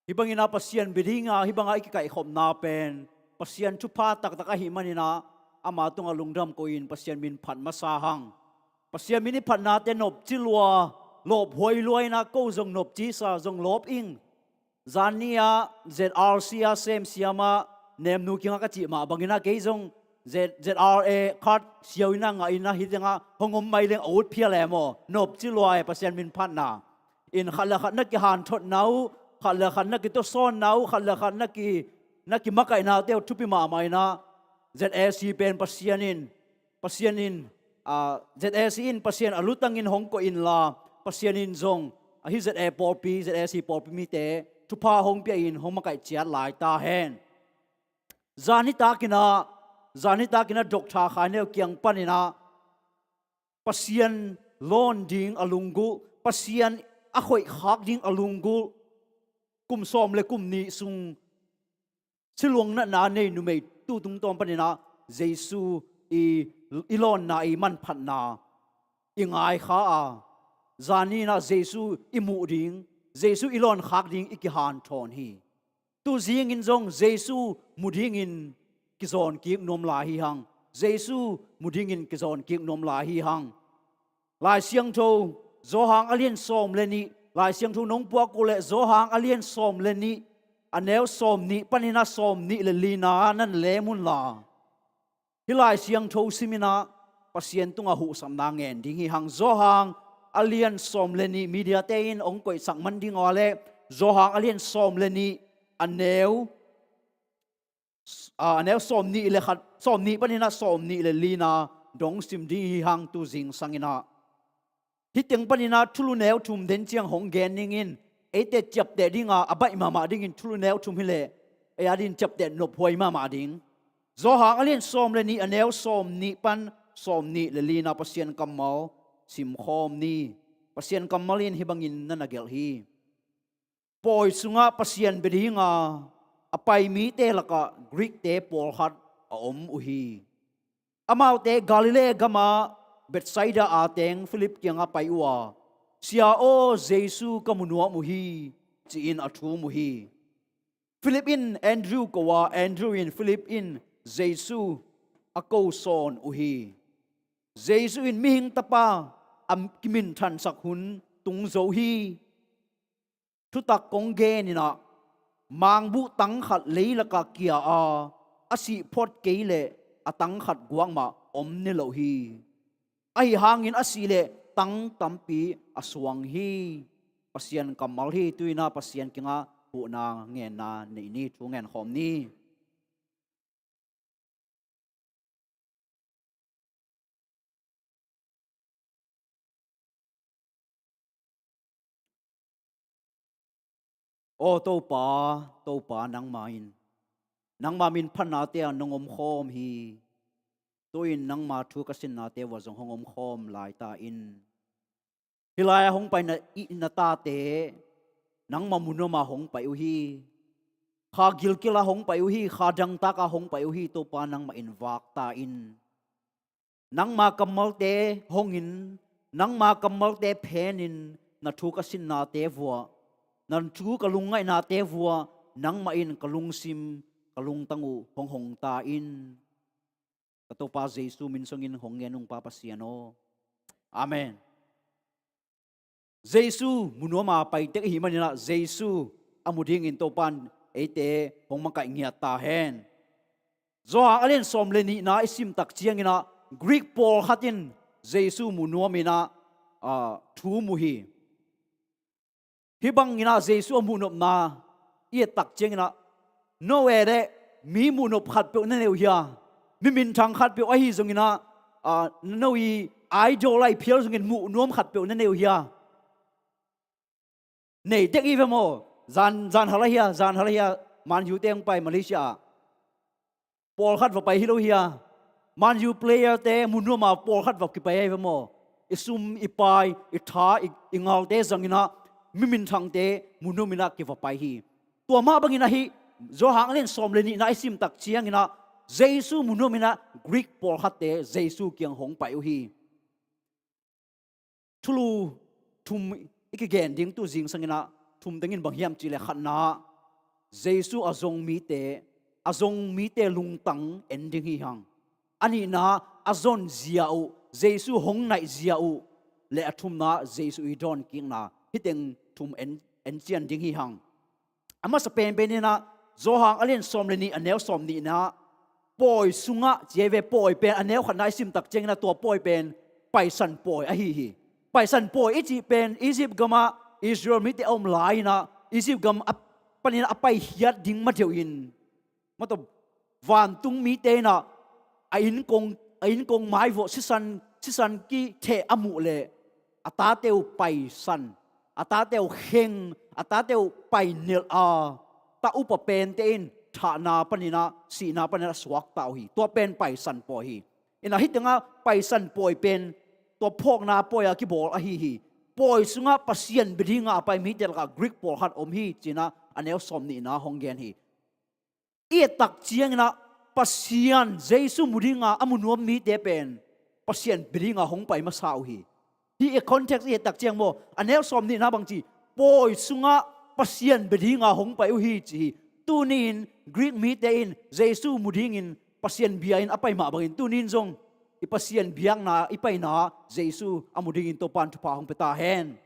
Hih bangin ah Pasian bia ding a, hih bangah i kikaihkhopna pen Pasian thupha taktak ahih manin ah ama tungah lungdam ko-in Pasian min phat masa hang. Pasian min i phatnate nopci lua, lawphuai lua in ah ko zong nopci sa, zong lawp ing. Zan ni-ah Z R C a sem siamah nemnu kiangah ka cih mah bangin ah kei zong Z-, Z R A khat siau in ah ngah in ah hih tengah hong om mai leng a ut phial e maw. Nopci lua e Pasian min phatna. In khat le khat na kihanthotna uh, khat le khat na kituasawnna uh, khat le khat na ki, na kimakaihnate uh thupi mahmah in ah Z A C pen Pasian in Pasian in, ah, Z A C in Pasian a lutangin hong koih inla, Pasian in zong, ah, hih Z A pawlpi, Z A C pawlpi mite thupha hong pia in hong makaih ciat lai ta hen. Zan nitakin ah, zan nitakin ah Doctor Khai Neu kiang panin ah Pasian lawn ding a lunggulh, Pasian a khoihkhak ding a lunggulh, kum sawm le kum nih sung siluang natna nei numei tu tungtawn panin ah Jesu i, i lawnna, i manphatna i ngai kha a, zan ni-in ah Jesu i muh ding, Jesu i lawnkhak ding i kihanthawn hi. Tu zingin zong Jesu mu dingin kizawn kik nuam lai hi hang. Jesu mu dingin kizawn kik nuam lai hi hang. Lai Siangtho, Johan a lian sawm le nih, Lai Siangtho nong puak uh leh Johan a lian sawm le nih, a neu sawm nih panin ah sawm nih le lina na lem unla, hih Lai Siangtho simin ah Pasian tungah huhsapna ngen ding hi hang. Johan a lian sawm le nih, mediate in hong koihsak man ding a leh, Johan a lian sawm le nih, a neu a, a neu sawm nih le khat, sawm nih panin ah sawm nih le lina dong sim ding hi hang tu zingsang in ah. Hih teng panin ah thulu neu thum den ciang hong gen ning in, eite ciapteh ding a, a baih mahmah dingin thulu neu thum hi leh, ei a din ciapteh nophuai mahmah ding. Johan a lian sawm le nih, a neu sawm nih pan sawm nih le lina Pasian kammal simkhawm ni. Pasian kammal in hih bangin na na gelh hi. Pawi sungah Pasian bia ding a, a pai mite lakah Greek-te pawlkhat a om uh hi. Amaute Galilee gamah Bethsaida aa teng Philip kiangah pai uh a, "Sia aw, Jesu ka mu nuam uh hi," ci-in a thum uh hi. Philip in Andrew ko a, Andrew in Philip in Jesu a ko sawn uh hi. Jesu in Mihing Tapa a kiminthansak hun tung zo hi. Thutak kong gen in ah, mangbuh tang khat leilakah kia a, a sih phot kei leh a tang khat guak mah om ni lo hi. Ahi hangin a sih leh tang tampi a suang hi. Pasian kammal hi. Tu-in ah Pasian kiangah huhna ngenna nei ni. Thu ngen khawm ni. Aw Topa, Topa, nangma in, nangma min phatnate ah nong omkhawm hi. Tu-in nangma thu ka sinnate uah zong hong omkhawm lai ta in. Hih lai-ah hong paina i na tate nangma mu nuam a hong pai uh hi. Kha gilkial ah hong pai uh hi. Kha dangtak ah hong pai uh hi. Topa, nangmah in vak ta in. Nangma kammalte hongin, nangma kammalte phenin, na thu ka sinnate uah, na thu ka lungngaihnate uah, nangmah in ka lungsim, ka lungtang uh hong hong ta in. Ka Topa Jesu min sungin hong ngen ung, Pa Pasian aw. Amen. Jesu mu nuam a pai tek i hih manin ah Jesu a mu dingin Topa in eite hong makaih ngiat ta hen. Johan a lian sawm le nihna i sim tak ciangin ah Greek pawlkhat in Jesu mu nuam in ah, ah, thum uh hi. Hih bangin ah Jesu a muhnopna i et tak ciangin ah, no e leh mi muhnop khatpeuh na nei uh hia? Mi minthang khatpeuh ahi zongin ah, ah, no i idol ahi phial zongin muh nuam khatpeuh na nei uh hia? Nei tek i ve maw? Zan, zan hal ahi a, zan hal ahi a, Man U te hong pai Malaysia ah. Pawlkhat va pai hi lo hi a, Man U player te mu nuam a pawlkhat va kipai ahi ve maw? I sum, i pai, i tha, i, i ngalte zangin ah mi minthangte mu nuam in ah kiva pai hi. Tua mah bangin ahi, Johan a lian sawm le nihna i sim tak ciangin ah Jesu mu nuam in ah Greek pawlkhatte Jesu kiang hong pai uh hi. clue thum i kigen ding tu zingsang in ah, thum tengin bang hiam cih leh khatna, Jesu a zong mite, a zong mite lungtang en ding hi hang. A nihna, a zon zia uh, Jesu hong naih zia uh, le a thumna, Jesu i dawnkikna, hih teng thum en, en cian ding hi hang. A masa penpen in ah, Johan a lian sawm le nih, a neu sawm nihna, pawi sungah, ci hi ve, pawi pen a neu khatna i sim tak ciangin ah, tua pawi pen Paisan pawi ahi hi. Paisan pawi i cih pen Egypt gamah Israel mite a om lai-in ah, Egypt gam a panin a paikhiat ding madeuh in, mataw, vantung mite in ah a innkong, a innkong maivawh sisan, sisan kitheh a muh leh a tate uh paisan, a tate uh kheng, a tate uh painelh a, ta upa pente in thahna panin ah, sihna panin ah suakta uh hi. Tua pen Paisan pawi hi. In ah hih tengah Paisan pawi pen tua phawkna pawi a kibawl ahi hi. Pawi sungah Pasian bia dinga a pai mite lakah Greek pawlkhat om hi, ci-in ah a neu sawm nihna hong gen hi. I et tak ciangin ah Pasian, Jesu mu dinga a mu nuam mite pen Pasian bia dinga hong pai masa uh hi. Hih i context i et tak ciang maw, a neu sawm nihna bang ci, pawi sungah Pasian bia dinga hong pai uh hi, ci hi. Tuni-in Greek mite in Jesu mu dingin Pasian bia-in a pai mah bangin, tuni-in zong i Pasian biakna, i paina Jesu a mu dingin Topa'n thupha hong pia ta hen.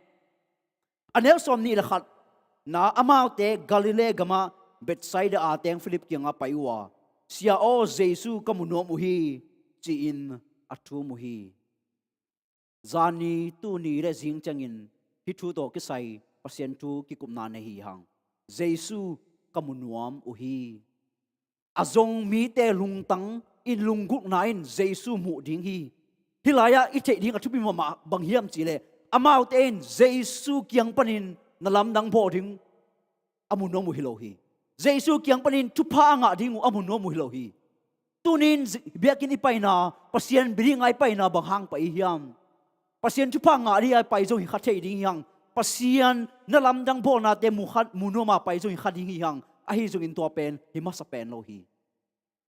A neu sawm nih le khatna, amaute Galilee gamah Bethsaida a teng Philip kiangah pai uh a, "Sia aw, Jesu ka mu nuam uh hi," ci-in a thum uh hi. Zani, tuni le zing ciangin hih thu tawh kisai Pasian thu kikupna nei hi hang. Jesu ka mu nuam uh hi. A zong mite lungtang in, lunggulhna in Jesu muh ding hi. Hih lai-ah i theih ding a thupi mahmah bang hiam cih leh, amaute in Jesu kiang panin na lamdang bawl ding a mu nuam uh hi lo hi. Jesu kiang panin thupha a ngah ding uh a mu nuam uh hi lo hi. Tuni-in zi-, biakinn i paina, Pasian bia dinga i paina bang hang pai hiam? Pasian thupha ngah ding a pai zong hi kha thei ding hi hang. Pasian na lamdang bawlnate mu kha, mu nuama pai zong hi kha ding hi hang. Ahi zongin tua pen hi masa pen lo hi.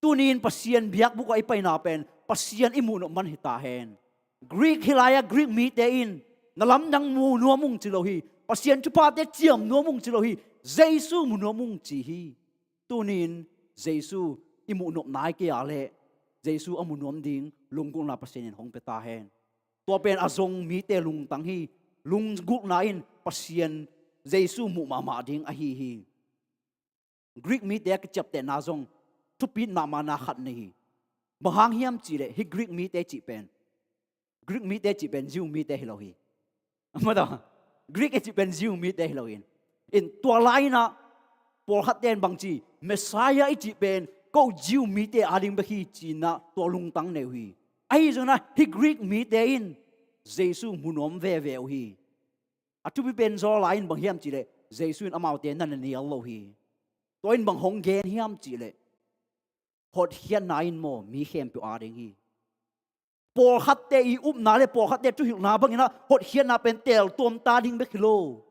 Tuni-in Pasian biakbuk ah i paina pen Pasian i muhnop man hi ta hen. Greek, hih lai-ah Greek mite in na lamdang mu nuam ung ci lo hi. Pasian thuphate ciam nuam ung ci lo hi. Jesu mu nuam ung ci hi. Tuni-in Jesu i muhnop nai kei a leh, Jesu a mu nuam ding lunggulhna Pasian in hong pia ta hen. Tua pen a zong mite lungtang hi. Lunggulhna in Pasian, Jesu muh mahmah ding ahi hi. Greek mite a kiciaptehna zong thupi mahmahna khat nei hi. Bang hang hiam cih leh, hih Greek mite cih pen, Greek mite cih pen Jew mite hi lo hi. Mataw, Greek i cih pen Jew mite hi lo hi. In tua lai-in ah pawlkhatte in bang ci, Messiah i cih pen ko Jew mite ading bek hi, ci-in ah tua lungtang nei uh hi. Ahi zongin ah hih Greek mite in Jesu mu nuam veve uh hi. A thupi pen zaw lai-in bang hiam cih leh, Jesu in amaute na na nial lo hi. Tua in bang hong gen hiam cih leh, hotkhiatna in maw, mi khempeuh ading hi. Pawlkhatte i upna le pawlkhatte thuhilhna bangin ah hotkhiatna pen teltuamte ading bek hi lo.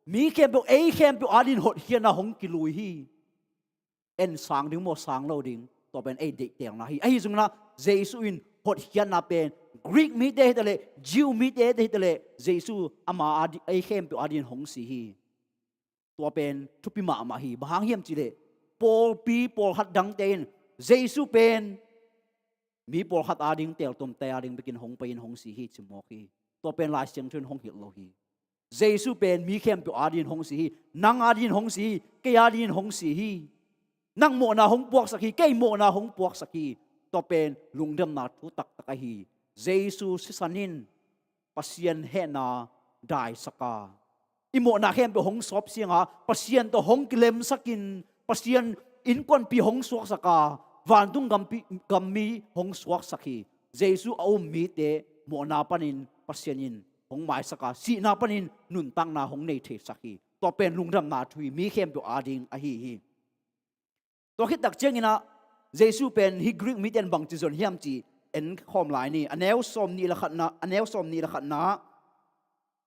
Mi khempeuh, ei khempeuh adingin hotkhiatna hong kilui hi. En sang ding maw, sang lo ding, tua pen ei deihtelna hi. Ahi zongin ah Jesu in hotkhiatna pen Greek mite hi ta leh, Jew mite hi ta leh, Jesu ama adi-, ei khempeuh adingin hong si hi. Tua pen thupi mahmah hi. Bang hang hiam cih leh, pawlpi pawlkhat dangte in Jesu pen mi pawlkhat ading, teltuamte ading bekin hong pai-in hong si hi, ci mawk hi. Tua pen Lai Siangtho in hong hilh lo hi. Jesu pen mi khempeuh adingin hong si hi. Nang adingin hong si hi. Kei adingin hong si hi. Nang mawhna hong puaksak hi. Kei mawhna hong puaksak hi. Tua pen lungdamna thu taktak ahi. Jesu sisan in Pasian hehna daisak a, i mawhna khempeuh hong sawpsiang a, Pasian tawh hong kilemsakin, Pasian innkuanpih hong suaksak a, vantung gampi, gammi hong suaksak hi. Jesu a um mite mawhna panin Pasian in hong maisak a, sihna panin nuntakna hong nei theisak hi. Tua pen lungdamna thu hi, mi khempeuh ading ahi hi. Tua khit tak ciangin ah Jesu pen hih Greek mite in bangci zon hiam cih en khawm lai ni. A neu sawm nih le khatna, a neu sawm nih le khatna,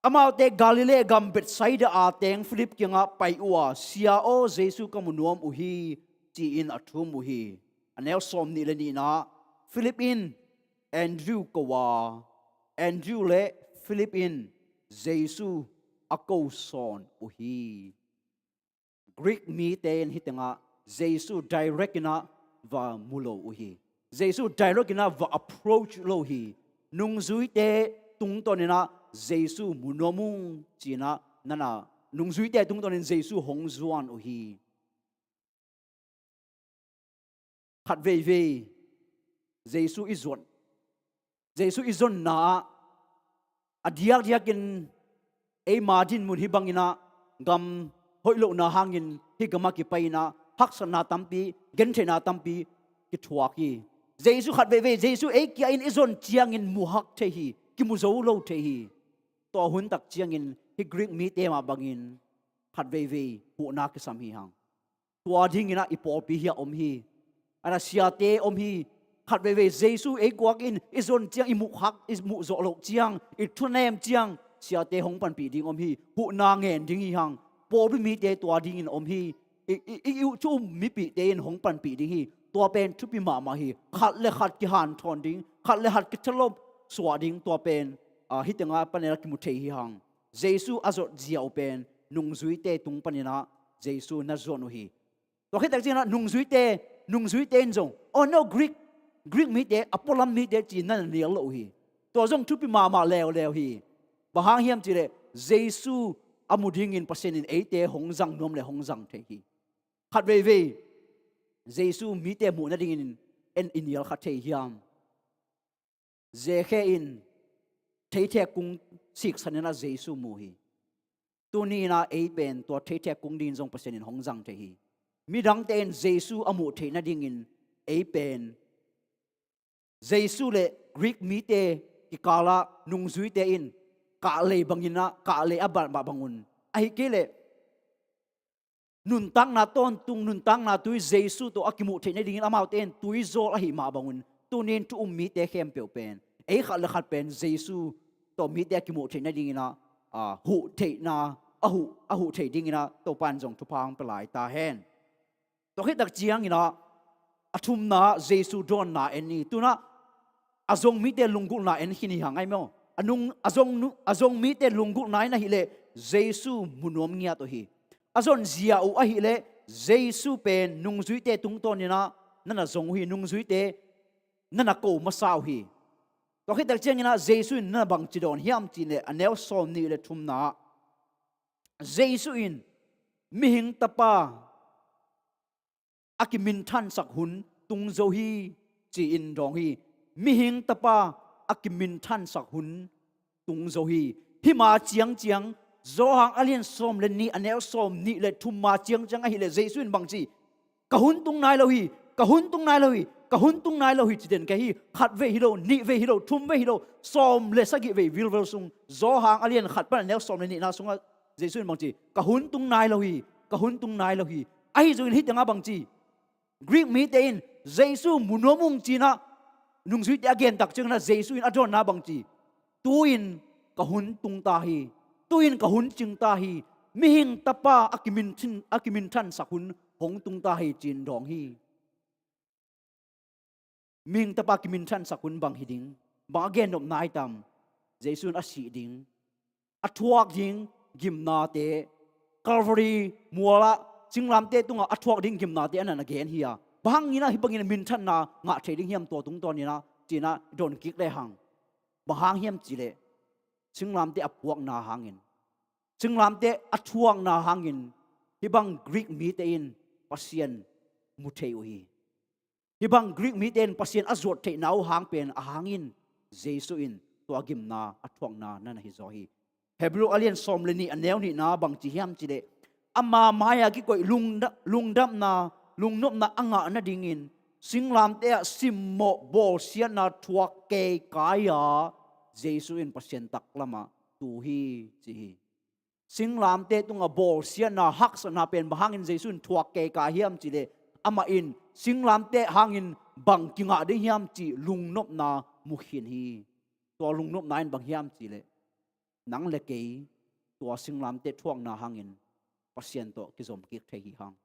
amaute Galilee gam Bethsaida a teng Philip kiangah pai uh a, "Sia aw, Jesu ka mu nuam uh hi," ci-in a thum uh hi. A neu sawm nih le nihna, Philip in Andrew ko a, Andrew le Philip in Jesu a ko sawn uh hi. Greek mite in hih tengah Jesu direct inah va mu lo uh hi. Jesu direct inah va approach lo hi. Nungzuite tungtawn inah Jesu mu nuam ung ci-inah nana nungzuite tungtawn in Jesu hong zuan uh hi. Khat veivei Jesu i zon, Jesu i zonna ah a diakdiakin eima dinmun hih bangin ah gam hoih lohna hangin hih gamah kipai inah haksatna tampi, gentheihna tampi kithuak hi. Jesu khat veivei Jesu ei kia in i zon ciangin muhak thei hi, kimu zo lo thei hi. Tua hun tak ciangin hih Greek mite mah bangin khat veivei huhna kisam hi hang. Tua dinginah i pawlpi hiah om hi. Ana siate om hi. Khat veivei Jesu ei guak in i zon ciang, i muhkhak, i muhzawh loh ciang, i thunem ciang siate hong panpih ding om hi. Huhna ngen ding hi hang. Pawlpi mite tua dingin om hi. I, i, i, i thu um mipihte in hong panpih ding hi. Tua pen thupi mahmah hi. Khat le khat kihanthawn ding, khat le khat kithalawp suah ding, tua pen ah, hih tengah panela kimu thei hi hang. Jesu a zot zia uh pen nungzuite tung paninah Jesu na zuan uh hi. Tua khit tak cianginah nungzuite, nungzuite in zong, oh no, Greek, Greek mite, a pualam mite ci-in na nial lo uh hi. Tua zong thupi mahmah leuleu hi. Bang hang hiam cihleh Jesu a mu dingin Pasian in eite hong zang nuam le hong zang thei hi. Khat veivei Jesu mite muh nadingin en i nial kha thei hiam? Zekhe in theithek kung siksan inah Jesu mu hi. Tuni inah ei pen tua theithek kung dingin zong Pasian in hong zang thei hi. Midangte in Jesu a muh theih nadingin ei pen Jesu le Greek mite kikalah nungzuite in kahlei banginah, kahlei a bang bangun, ahih kei leh nuntakna tawntung, nuntakna tui Jesu tawh a kimuh theih nadingin amaute in tuizawl ahih mah bangun, tuni in thu um mite khempeuh pen ei khat le khat pen Jesu tawh mite a kimuh theih nadinginah, ah, huh theihna, a huh, a huh theih dinginah Topa in zong thupha hong pia lai ta hen. Tua khit tak cianginah a thumna Jesu dawnna en ni. Tunah a zong mite lunggulhna en khin hi hang ai maw? A nung, a zong nu-, a zong mite lunggulhna in ahileh Jesu mu nuam ngiat uh hi. A zon zia uh ahileh Jesu pen nungzuite tungtawninah nana zong uh hi, nungzuite nana ko masa uh hi. Tua khit tak cianginah Jesu in nana bangci dawn hiam cihleh a neu sawm nih le thumna ah Jesu in mihing tapa a kiminthansak hun tung zo hi ci-in dawng hi. Mihing tapa a kiminthansak hun tung zo hi. Hima ciangciang Johan a lian sawm le nih a neu sawm nih le thum ma ciangciang ahileh Jesu in bangci, ka hun tung nai lo hi, ka hun tung nai lo hi, ka hun tung nai lo hi ci den ka hi. Khat vei hi lo, nih vei hi lo, thum vei hi lo, sawm le sagih vei vilvel sung Johan a lian khat pan a neu sawm le nihna sungah Jesu in bangci, ka hun tung nai lo hi, ka hun tung nai lo hi. Ahi zongin hih tengah bangci, Greek mite in Jesu mu nuam ung cinah nungzuite a gen tak cianginah Jesu in a dawnna bangci, tu-in ka hun tung ta hi, tu-in ka hun cing ta hi, mihing tapa a kiminthin, a kiminthansak hun hong tung ta hi ci-in dawng hi. Mihing tapa kiminthansak hun bang hi ding, bang a gennop nai tam? Jesu in a sih ding, a thuak ding gimnate, Calvary mualah singlamteh tungah a thuak ding gimnate a nana gen hi a, bang hanginah hih bangin a minthanna ngah thei ding hiam tua tungtawninah cinah don kik lehang. Bang hang hiam cihleh singlamteh a puakna hangin, singlamteh a thuakna hangin hih bang Greek mite in Pasian mu thei uh hi. Hih bang Greek mite in Pasian a zuat theihna uh hang pen a hangin Jesu in tua gimna a thuakna nana hi zaw hi. Hebrew a lian sawm le nih a neu nihna bangci hiam cihleh, ama mai-a kikoih lungda-, lungdamna, lungnopna a ngah nadingin singlamteh ah simmawh bawlsiatna thuak keikai-a Jesu in Pasian taklamah tu hi ci hi. Singlamteh tungah bawlsiatna, haksatna pen bang hangin Jesu in thuak keikai hiam cihleh, amah in singlamteh hangin bang kingah ding hiam cih lungnopna mu khin hi. Tua lungnopna in bang hiam cihleh, nang le kei tua singlamteh thuakna hangin Pasian tawh kizom kik thei hi hang.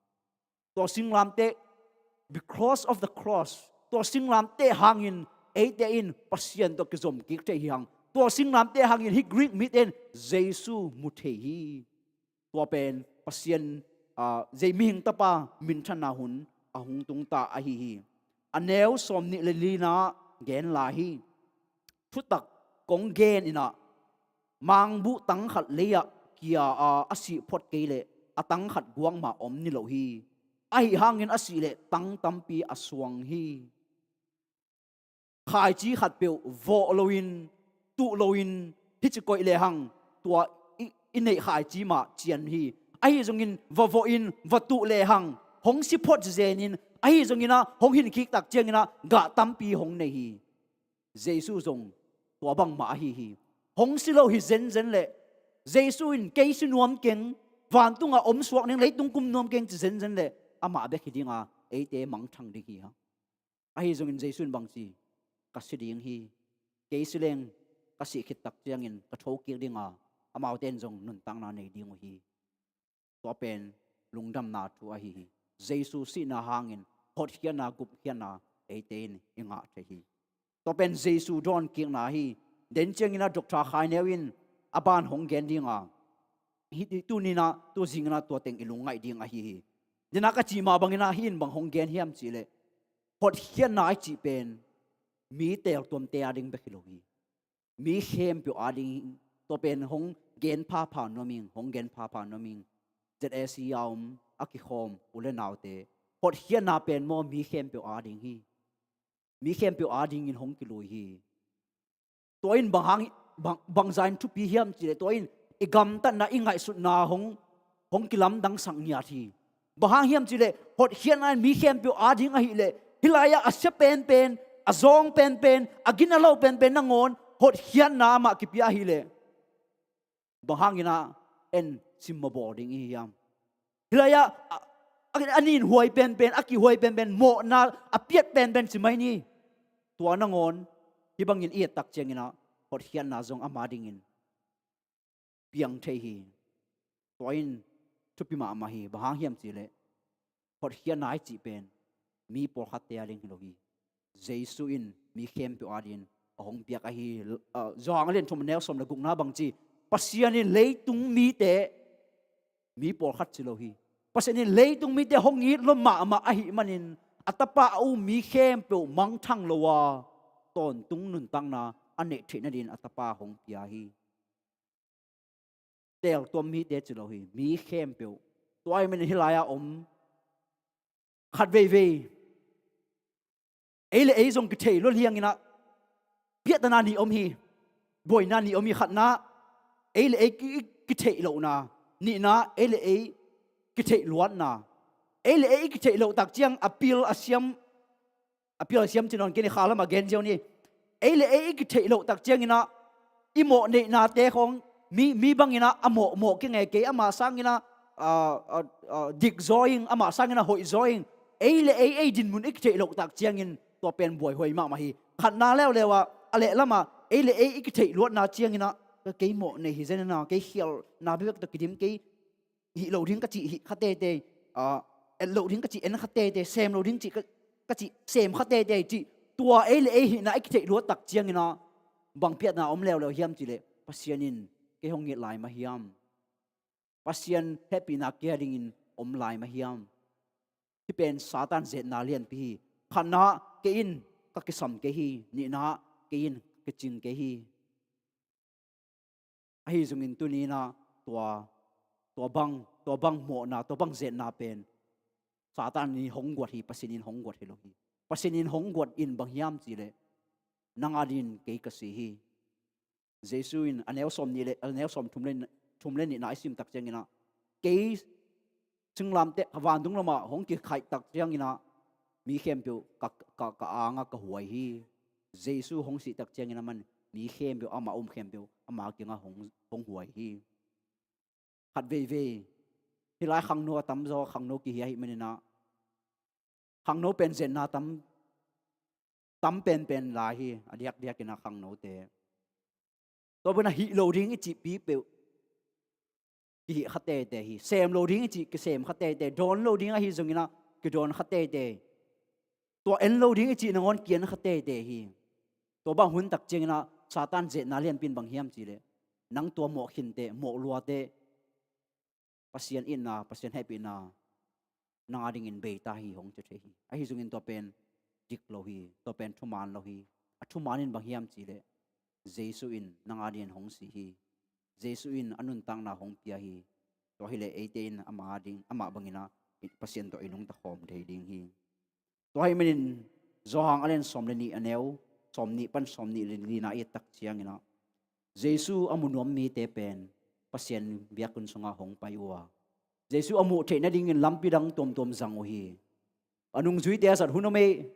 Tua singlamteh, because of the cross, tua singlamteh hangin eite in Pasian tawh kizom kik thei hi hang. Tua singlamteh hangin hih Greek mite in Jesu mu thei hi. Tua pen Pasian, ah, zei mihing tapa minthanna hun a hong tungta ahi hi. A neu sawm nih le lina gen lai hi. Thutak kong gen inah, mangbuh tang khat lei-ah kia a, a sih phot kei leh a tang khat guang mah om ni lo hi. Ahi hangin a sih leh tang tampi a suang hi. Khaici khatpeuh vawh loin, tuh loin, hih ci koih lehang tua i, i neih khaici mah cian hi. Ahi zongin va vawhin va tuh lehang hong si phot zenin, ahi zongin ah hong hinkik tak ciangin ah gah tampi hong nei hi. Jesu zong tua bangmah ahi hi. Hong si lo hi zenzen leh Jesu in kei si nuam keng, vantungah om suak ning, leitung kum nuam keng ci zenzen leh amah bek hi dinga eite mangthang ding hi hang. Ahi zongin Jesu in bangci, ka si ding hi. Kei si leng ka sih khit tak ciangin ka thokik dinga amaute in zong nuntakna nei ding uh hi. Tua pen lungdamna thu ahi hi. Jesu sihna hangin hotkhiatna, gupkhiatna eite in i ngah thei hi. Tua pen Jesu dawnkikna hi. Den ciangin ah Doctor Khai Neu in a ban hong gen dinga, hih, hih tuninah tu zinginah tua teng i lungngaih ding ahi hi. Denah ka cih mah banginah hih in bang hong gen hiam cihleh, hotkhiatna i cih pen mi teeltuamte a ding bek hi lo hi. Mi khempeuh a ding, tua pen hong gen phapha nuam ing, hong gen phapha nuam ing. Z A C a om a kikhawm u le naute, hotkhiatna pen maw mi khempeuh a ding hi. Mi khempeuh a dingin hong kilui hi. Tua in bang hang, bang, bangza in thupi hiam cihleh, tua in i gamtatna, i ngaihsutna hong, hong kilamdangsak ngiat hi. Bang hang hiam cihleh, hotkhiatna in mi khempeuh a ding ahileh, hih lai-ah a sia penpen, a zawng penpen, a gina lo penpen nangawn hotkhiatna amah kipia ahileh, bang hanginah en simmaw bawl ding i hi hiam? Hih lai-ah a, a, a ninhuai penpen, a kihuai penpen, mawhna a piat penpen ci mai ni. Tua nangawn hih bangin i et tak cianginah hotkhiatna zong ama dingin piang thei hi. Tua in thupi mahmah hi. Bang hang hiam cihleh, hotkhiatna i cih pen mi pawlkhatte a ding hi lo hi. Jesu in mi khempeuh a dingin a hong piak ahi. Ah, Johan a lian thum a neu sawm le gukna bangci, Pasian in leitung mite, mi pawlkhat ci lo hi, Pasian in leitung mite hong it lua mahmah ahih manin a tapa a um mi khempeuh mangthang lo a, tawntung nuntakna a neih theih nadingin a tapa hong pia hi. Teeltuam mite ci lo hi, mi khempeuh. Tua ahih manin hih lai-ah om khat veivei, ei le ei zong kithei lua lianginah piahtana nih om hi. Buaina nih om hi. Khatna, ei le ei ki, kitheih lohna. Nihna, ei le ei kitheih luatna. Ei le ei i kitheih loh tak ciang a pil a siam, a pil a siam ci nawn kei ni, kha lamah gen ziau ni. Ei le ei i kitheih loh tak cianginah i mawh neihnate khawng mi, mi banginah a mawh, mawh kingei kei, amah sanginah, ah, ah, ah, dik zaw ing, amah sanginah hoih zaw ing. Ei le ei, ei dinmun i kitheih loh tak ciangin tua pen buaihuai mahmah hi. Khatna leuleu ah a lehlamah ei le ei i kitheih luatna cianginah, kei mawh nei hi zenina, kei khialhna bekbek tawh kidim, kei hih lo ding ka cih hih kha teitei, ah, et lo ding ka cih en kha teitei, sem lo ding cih ka, ka cih sem kha teitei cih, tua ei le ei hihna i kitheih luat tak cianginah bang piahtana om leuleu hiam cihleh, Pasian in kei hong it lai mah hiam? Pasian hehpihna kei a dingin om lai mah hiam? Hih pen Satan zetna lianpi hi. Khatna, kei in ka kisam kei hi. Nihna, kei in ka kicing kei hi. Ahi zongin tuninah tua, tua bang, tua bang mawhna, tua bang zetna pen Satan in hong guat hi, Pasian in hong guat hi lo hi. Pasian in hong guat in bang hiam cihleh, nang a dingin kei ka si hi. Jesu in a neu sawm nih le, a neu sawm thum le, thum le nihna i sim tak cianginah, kei singlamteh, ka vantung lamah hong kikhaih tak cianginah mi khempeuh ka, ka, ka angah ka huai hi. Jesu hong sih tak ciangin aman mi khempeuh, amah um khempeuh ama kiangah hong, hong huai hi. Khat veivei, hih lai khangno a tamzaw khangno kihi ahih maninah, khangno pen zetna tam, tam penpen lai hi, a diakdiakinah khangnote. Tua banah hih lo ding i cihpi peuh kihih kha teitei hi. Sem lo ding i cih kisem kha teitei. Dawn lo ding ahi zonginah kidawn kha teitei. Tua en lo ding i cih nangawn ki-en kha teitei hi. Tua bang hun tak cianginah Satan zetna lianpi in bang hiam cih leh, nang tua mawh khinte, mawh luate, Pasian itna, Pasian hehpihna nang a dingin bei ta hi hong ci thei hi. Ahi zongin tua pen dik lo hi, tua pen thuman lo hi. A thuman in bang hiam cih leh, Jesu in nang a dingin hong si hi. Jesu in a nuntakna hong pia hi. Tua hi leh eite in amah a ding, amah bangin ah Pasian tawh i nungta khawm thei ding hi. Tua ahih manin Johan a lian sawm le nih, a neu sawmnih pan sawmnih le lina i et tak ciangin ah, Jesu a mu nuam mite pen Pasian biakinn sungah hong pai uh a, Jesu a muh theih nadingin lampi dang tuamtuam zang uh hi. A nungzuite a zat hun om hi,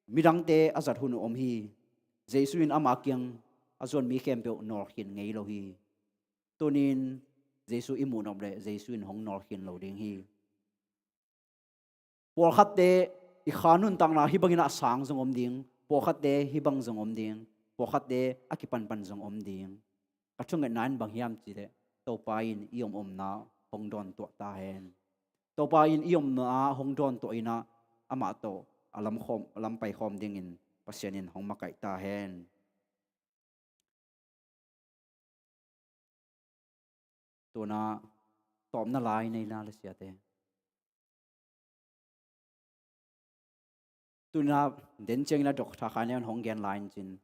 midangte a zat hun om hi. Jesu in ama kiang a zuan mi khempeuh nawlkhin ngei lo hi. Tuni-in Jesu i muh nop leh Jesu in hong nawlkhin lo ding hi. Pawlkhatte i kha nuntakna hih bangin a sang zong om ding, pawlkhatte hih bang zong om ding, pawlkhatte a kipanpan zong om ding. Ka thungetna in bang hiam cih leh, Topa in i om omna hong dawntuah ta hen. Topa in i omna hong dawntuah in ah, amah tawh a lam khawm, a lam pai khawm dingin Pasian in hong makaih ta hen. Tuna tawpna lai nei na le siate. Tuna den ciangin a Doctor Khai Neu in hong gen lai in cin,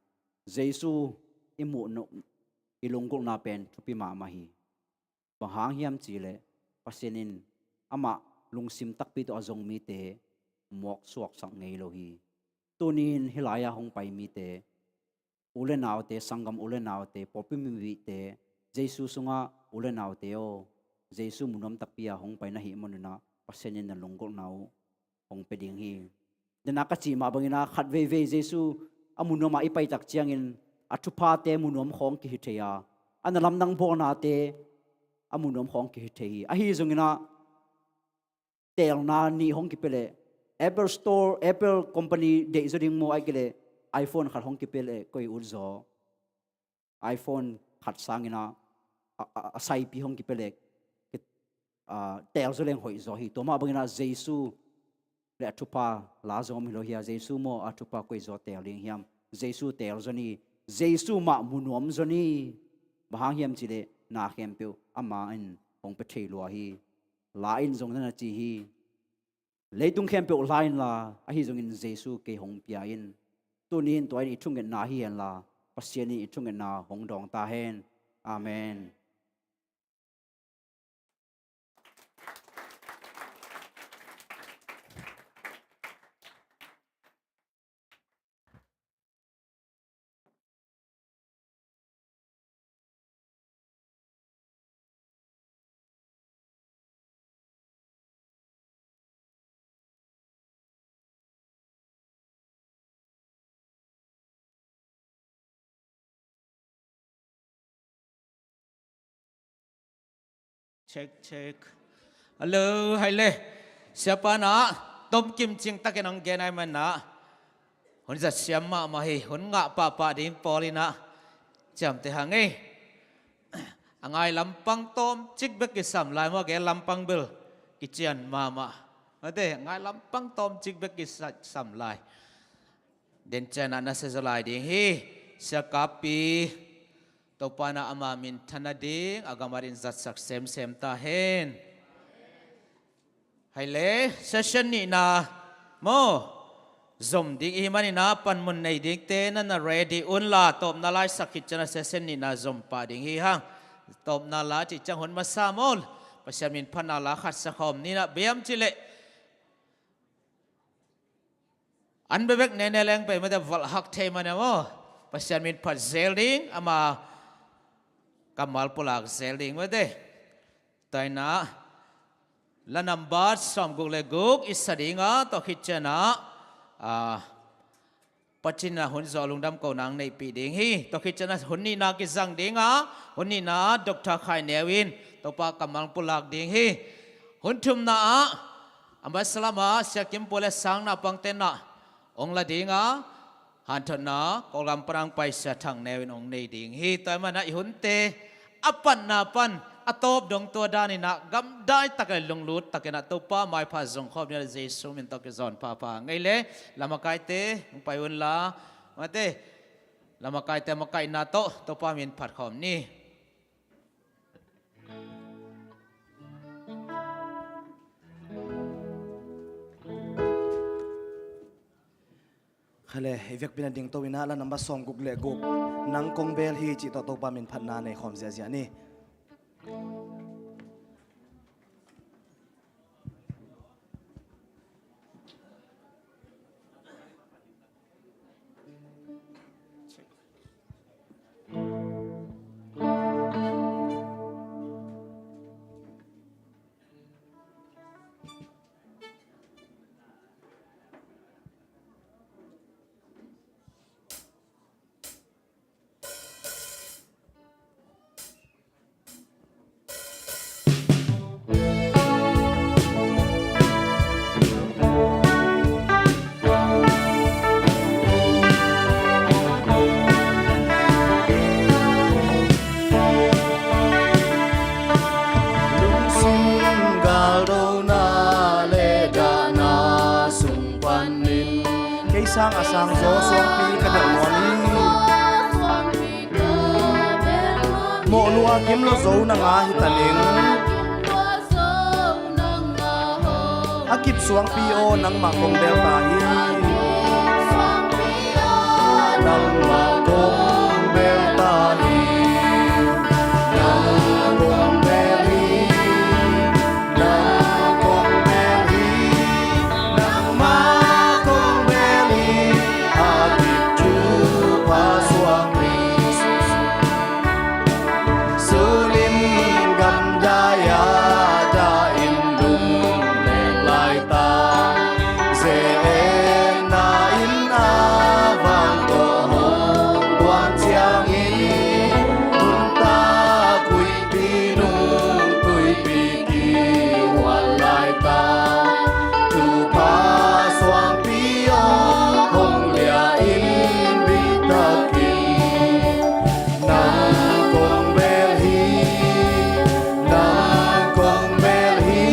Jesu i muh nop, i lunggulhna pen thupi mahmah hi. Bang hang hiam cih leh, Pasian in amah lungsim takpi tawh a zong mite mawk suaksak ngei lo hi. Tuni-in hih lai-ah hong pai mite, u le naute, sanggam u le naute, pawlpi mivihte, Jesu sungah u le naute aw, Jesu mu nuam takpi-a hong pai na hih manun ah Pasian in na lunggulhna uh hong pia ding hi. Dena ka cih mah bangin ah khat veivei Jesu a mu nuam a i pai tak ciangin a thuphate mu nuam khawng kihi thei a, a na lamdang bawlnate a mu nuam khawng kihi thei hi. Ahi zongin ah teelna nih hong kipia leh, Apple Store, Apple Company deih zaw ding maw, ahih kei leh iPhone khat hong kipia leh koi ut zaw? iPhone khat sangin ah, a, a, a saipi hong kipia leh, a, teel zaw leng hoih zaw hi. Tua mah bangin ah Jesu le a thupha la zong om hi lo hi a, Jesu maw a thupha koi zaw teel ding hiam? Jesu teel zaw ni. Jesu mah mu nuam zaw ni. Bang hang hiam cih leh na khempeuh ama in hong pia thei lua hi. La in zong na na ci hi. Leitung khempeuh la inla, ahi zongin Jesu kei hong pia in. Tuni-in tua in i thungetna hi henla, Pasian in i thungetna hong dawng ta hen. Amen. Check, check. Hello, hai le. Siapa na, tom kim cing takin ang genai man na. Hun zat siam mahmah hi, hun ngah pahpah ding pawl in ah ciamteh hang ei. A ngai lampang tawmcik bek kisam lai maw, a gel lampang bel kician mahmah. Mate, a ngai lampang tawmcik bek kisam lai. Den ciang ah na sia zaw lai ding hi. Sia Kap Pi, Topa in ah ama minthan nading a gam adingin zatsak semsem ta hen. Hai le, session nihna maw, zom ding i hih manin ah panmun nei dingte na na ready unla, tawpna lai sak khit ciang ah session nihna zom pah ding hi hang. Tawpna lai cih ciang hun masa maw, Pasian min phatna la khat sa khawm ni na, bang hiam cih leh an bebek nene leng pen mate, valh hak thei man e maw. Pasian min phat zel ding, ama kammal pulak zel ding mate. Tua in ah la nambat sawmguk le guk i sa ding a, tua khit ciang ah, a, Pasian in ah hun zawh lungdam kohna ang neihpih ding hi. Tua khit ciang ah hun nihna kizang ding a, hun nihna ah Doctor Khai Neu in Topa kammal pulak ding hi. Hun thumna ah, a masa lam ah Sia Kim Pu le sang naupangte in ah ong la ding a, hanthotna Kawlgam pan ang pai Sia Thang Neu in ong nei ding hi. Tua ahih manin ah i hunte a patna pan a tawp dong tua danin ah gamdai tak le lunglut takin ah Topa maipha zong khawm ni a, Jesu min tawh kizawn phapha ngei le. La makaite, hong pai unla, mate, Lamakaite makaihna tawh Topa min phat khawm ni. Khale, i vekpi-in a dingto in ah la namba sawmguk le guk, Nang kong bel hi cih tawh Topa min phatna nei khawm ziahziah ni. Lungsim galdona le dahna sung panin kei sang a sang zaw suangpi ka delh nuam hi. Mawh lua kim lo zo nanga hi ta ning. A kip suangpi aw, nangmah kong bel ta hi. Nangmah kong bel ta hi. Nang kong bel hi. Nang kong bel hi. Nangmah kong bel hi. A kip Topa suangpi. Sunin gamdai-a dahin lungneng laitak, ze-etna in a vang tawh hong tuang ciangin, nuntak huihpi nung tuipi kihual laitak, Topa suangpi aw, hong lia in bitakin. Nang kong bel hi, nang kong bel hi,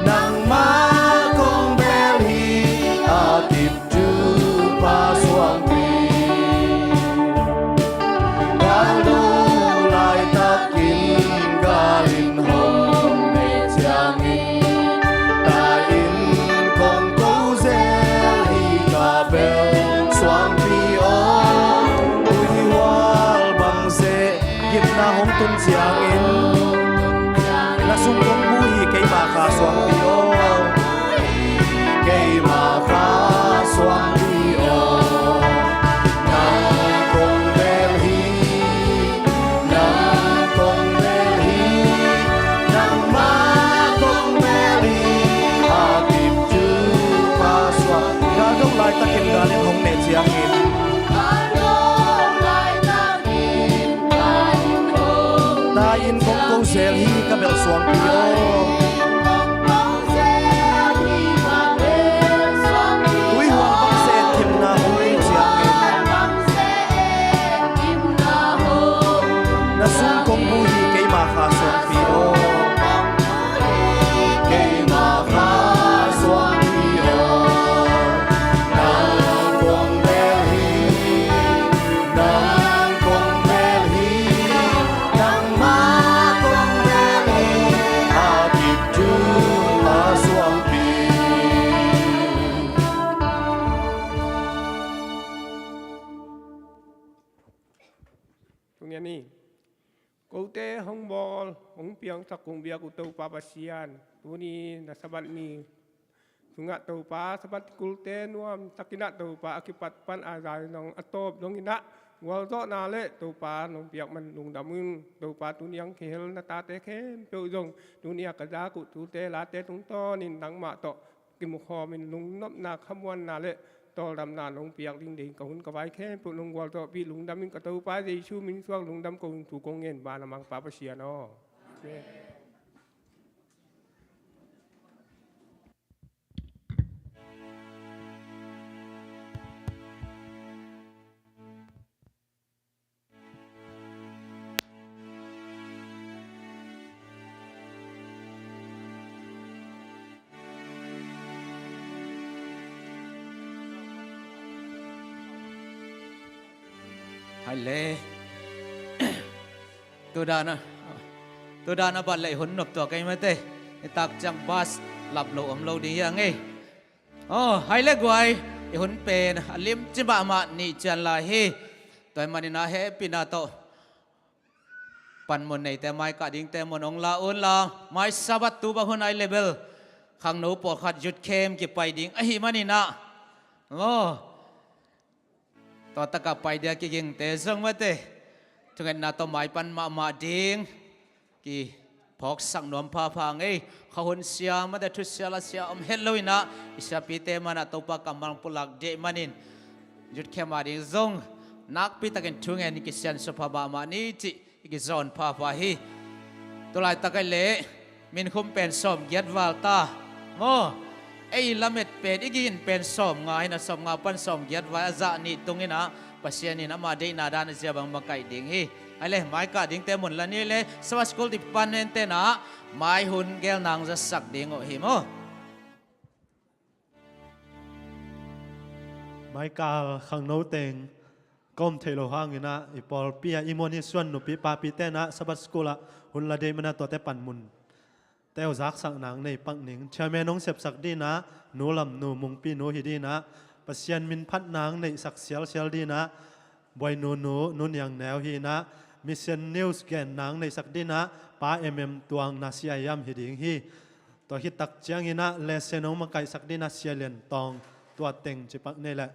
nangmah kong bel hi, a kip Topa suangpi. Gal do laitakin gal in hong nei ciangin, tai-in kong ko zel hi ka bel suangpi aw. Tuihual bang seh gimna hong tun ciangin, na sung kong bu hi keima kha suangpi aw. Keima kha suangpi aw. Nang kong bel hi, nang kong bel hi, nangmah kong bel hi, a kip Topa suang. Gal do laitakin gal in hong nei ciangin, tai-in kong ko zel hi ka bel suangpi aw. Tuihual bang seh gimna hong tun ciangin, na sung kong bu hi keima kha suangpi aw. Keima kha suangpi aw. Nang kong bel hi, nang kong bel hi, nangmah kong bel hi, a kip Topa suangpi. Tung yan hi. Kote hong bawl, hong piangsak kong biak uh Topa Pasian, tuni na Sabbath ni sungah Topa, Sabbath kulte nuamtakin ah Topa, a kipat pan a zai zong a tawp zongin ah gualzawhna le Topa nong piak man lungdam ung. Topa, tuni ang kihel na tate khempeuh zong tuni a ka zak uh thute late tungtawnin nangmah tawh kimukhawmin lungnopna, khamuanna le tawldamna nong piak ding ding, ka hun ka vai khempeuh nong gualzawhpih lungdamin ka Topa Jesu min suak lungdam ko ung. Thu kong ngen vanah Mangpa Pasian aw. Amen. Le. Tudana. Tudana bat le hun nop tua kei mate. Itak ciang bas lap lo om lo ding ya ngei. Oh, hai le guai. I hun pen a lim ci mahmah ni cian lai hi. Tua hi manina he pina to. Panmun neite mai kah dingte mun ong la un la. Mai Sabbath tu bang hun ai le bel. Khangno pawlkhat youth camp kipai ding ahi manina. Oh. Tua taka pai dia kigingte zong mate. Thungetna tawh maipan mahmah ding. Kiphawksak nuam phapha ngei. Khahun sia mate thu sia la sia om het lo inah. I siapite manah Topa kammal pulak deh manin. Youth camp a ding zong. Nakpi takin thungen kisian sopha mahmah ni cih. I kizawn phapha hi. Tulaitak ai leh minkhum pen sawm giat val ta maw? Ei lamet pen i gin pen sawm nga hina sawm nga pan sawm giat val a zah nih tung inah Pasian in ama deihna dan a zia bang makaih ding hi. Ai le mai kah dingte mun la ni le Sabbath School department tenah mai hun gel nang zasak ding uh hi maw? Maikal khangno teng ka om theih lo hanginah i pawlpi ah i muan i suan nupi papi tenah Sabbath School ah hun la deih mana tuate panmun teu zaksak nang nei pak ning. Chairman hong sepsak dinah nu lam nu mungpi nu hi dinah Pasian min phat nang neihsak sialsial dinah Buainu nu, nu Niang Neu hi inah Mission News gen nang neihsak dinah Pa M M Tuang na siayam hi ding hi. Tua khit tak cianginah lesson hong makaihsak dinah Sia Lian Tawng tua teng cipak nei leh.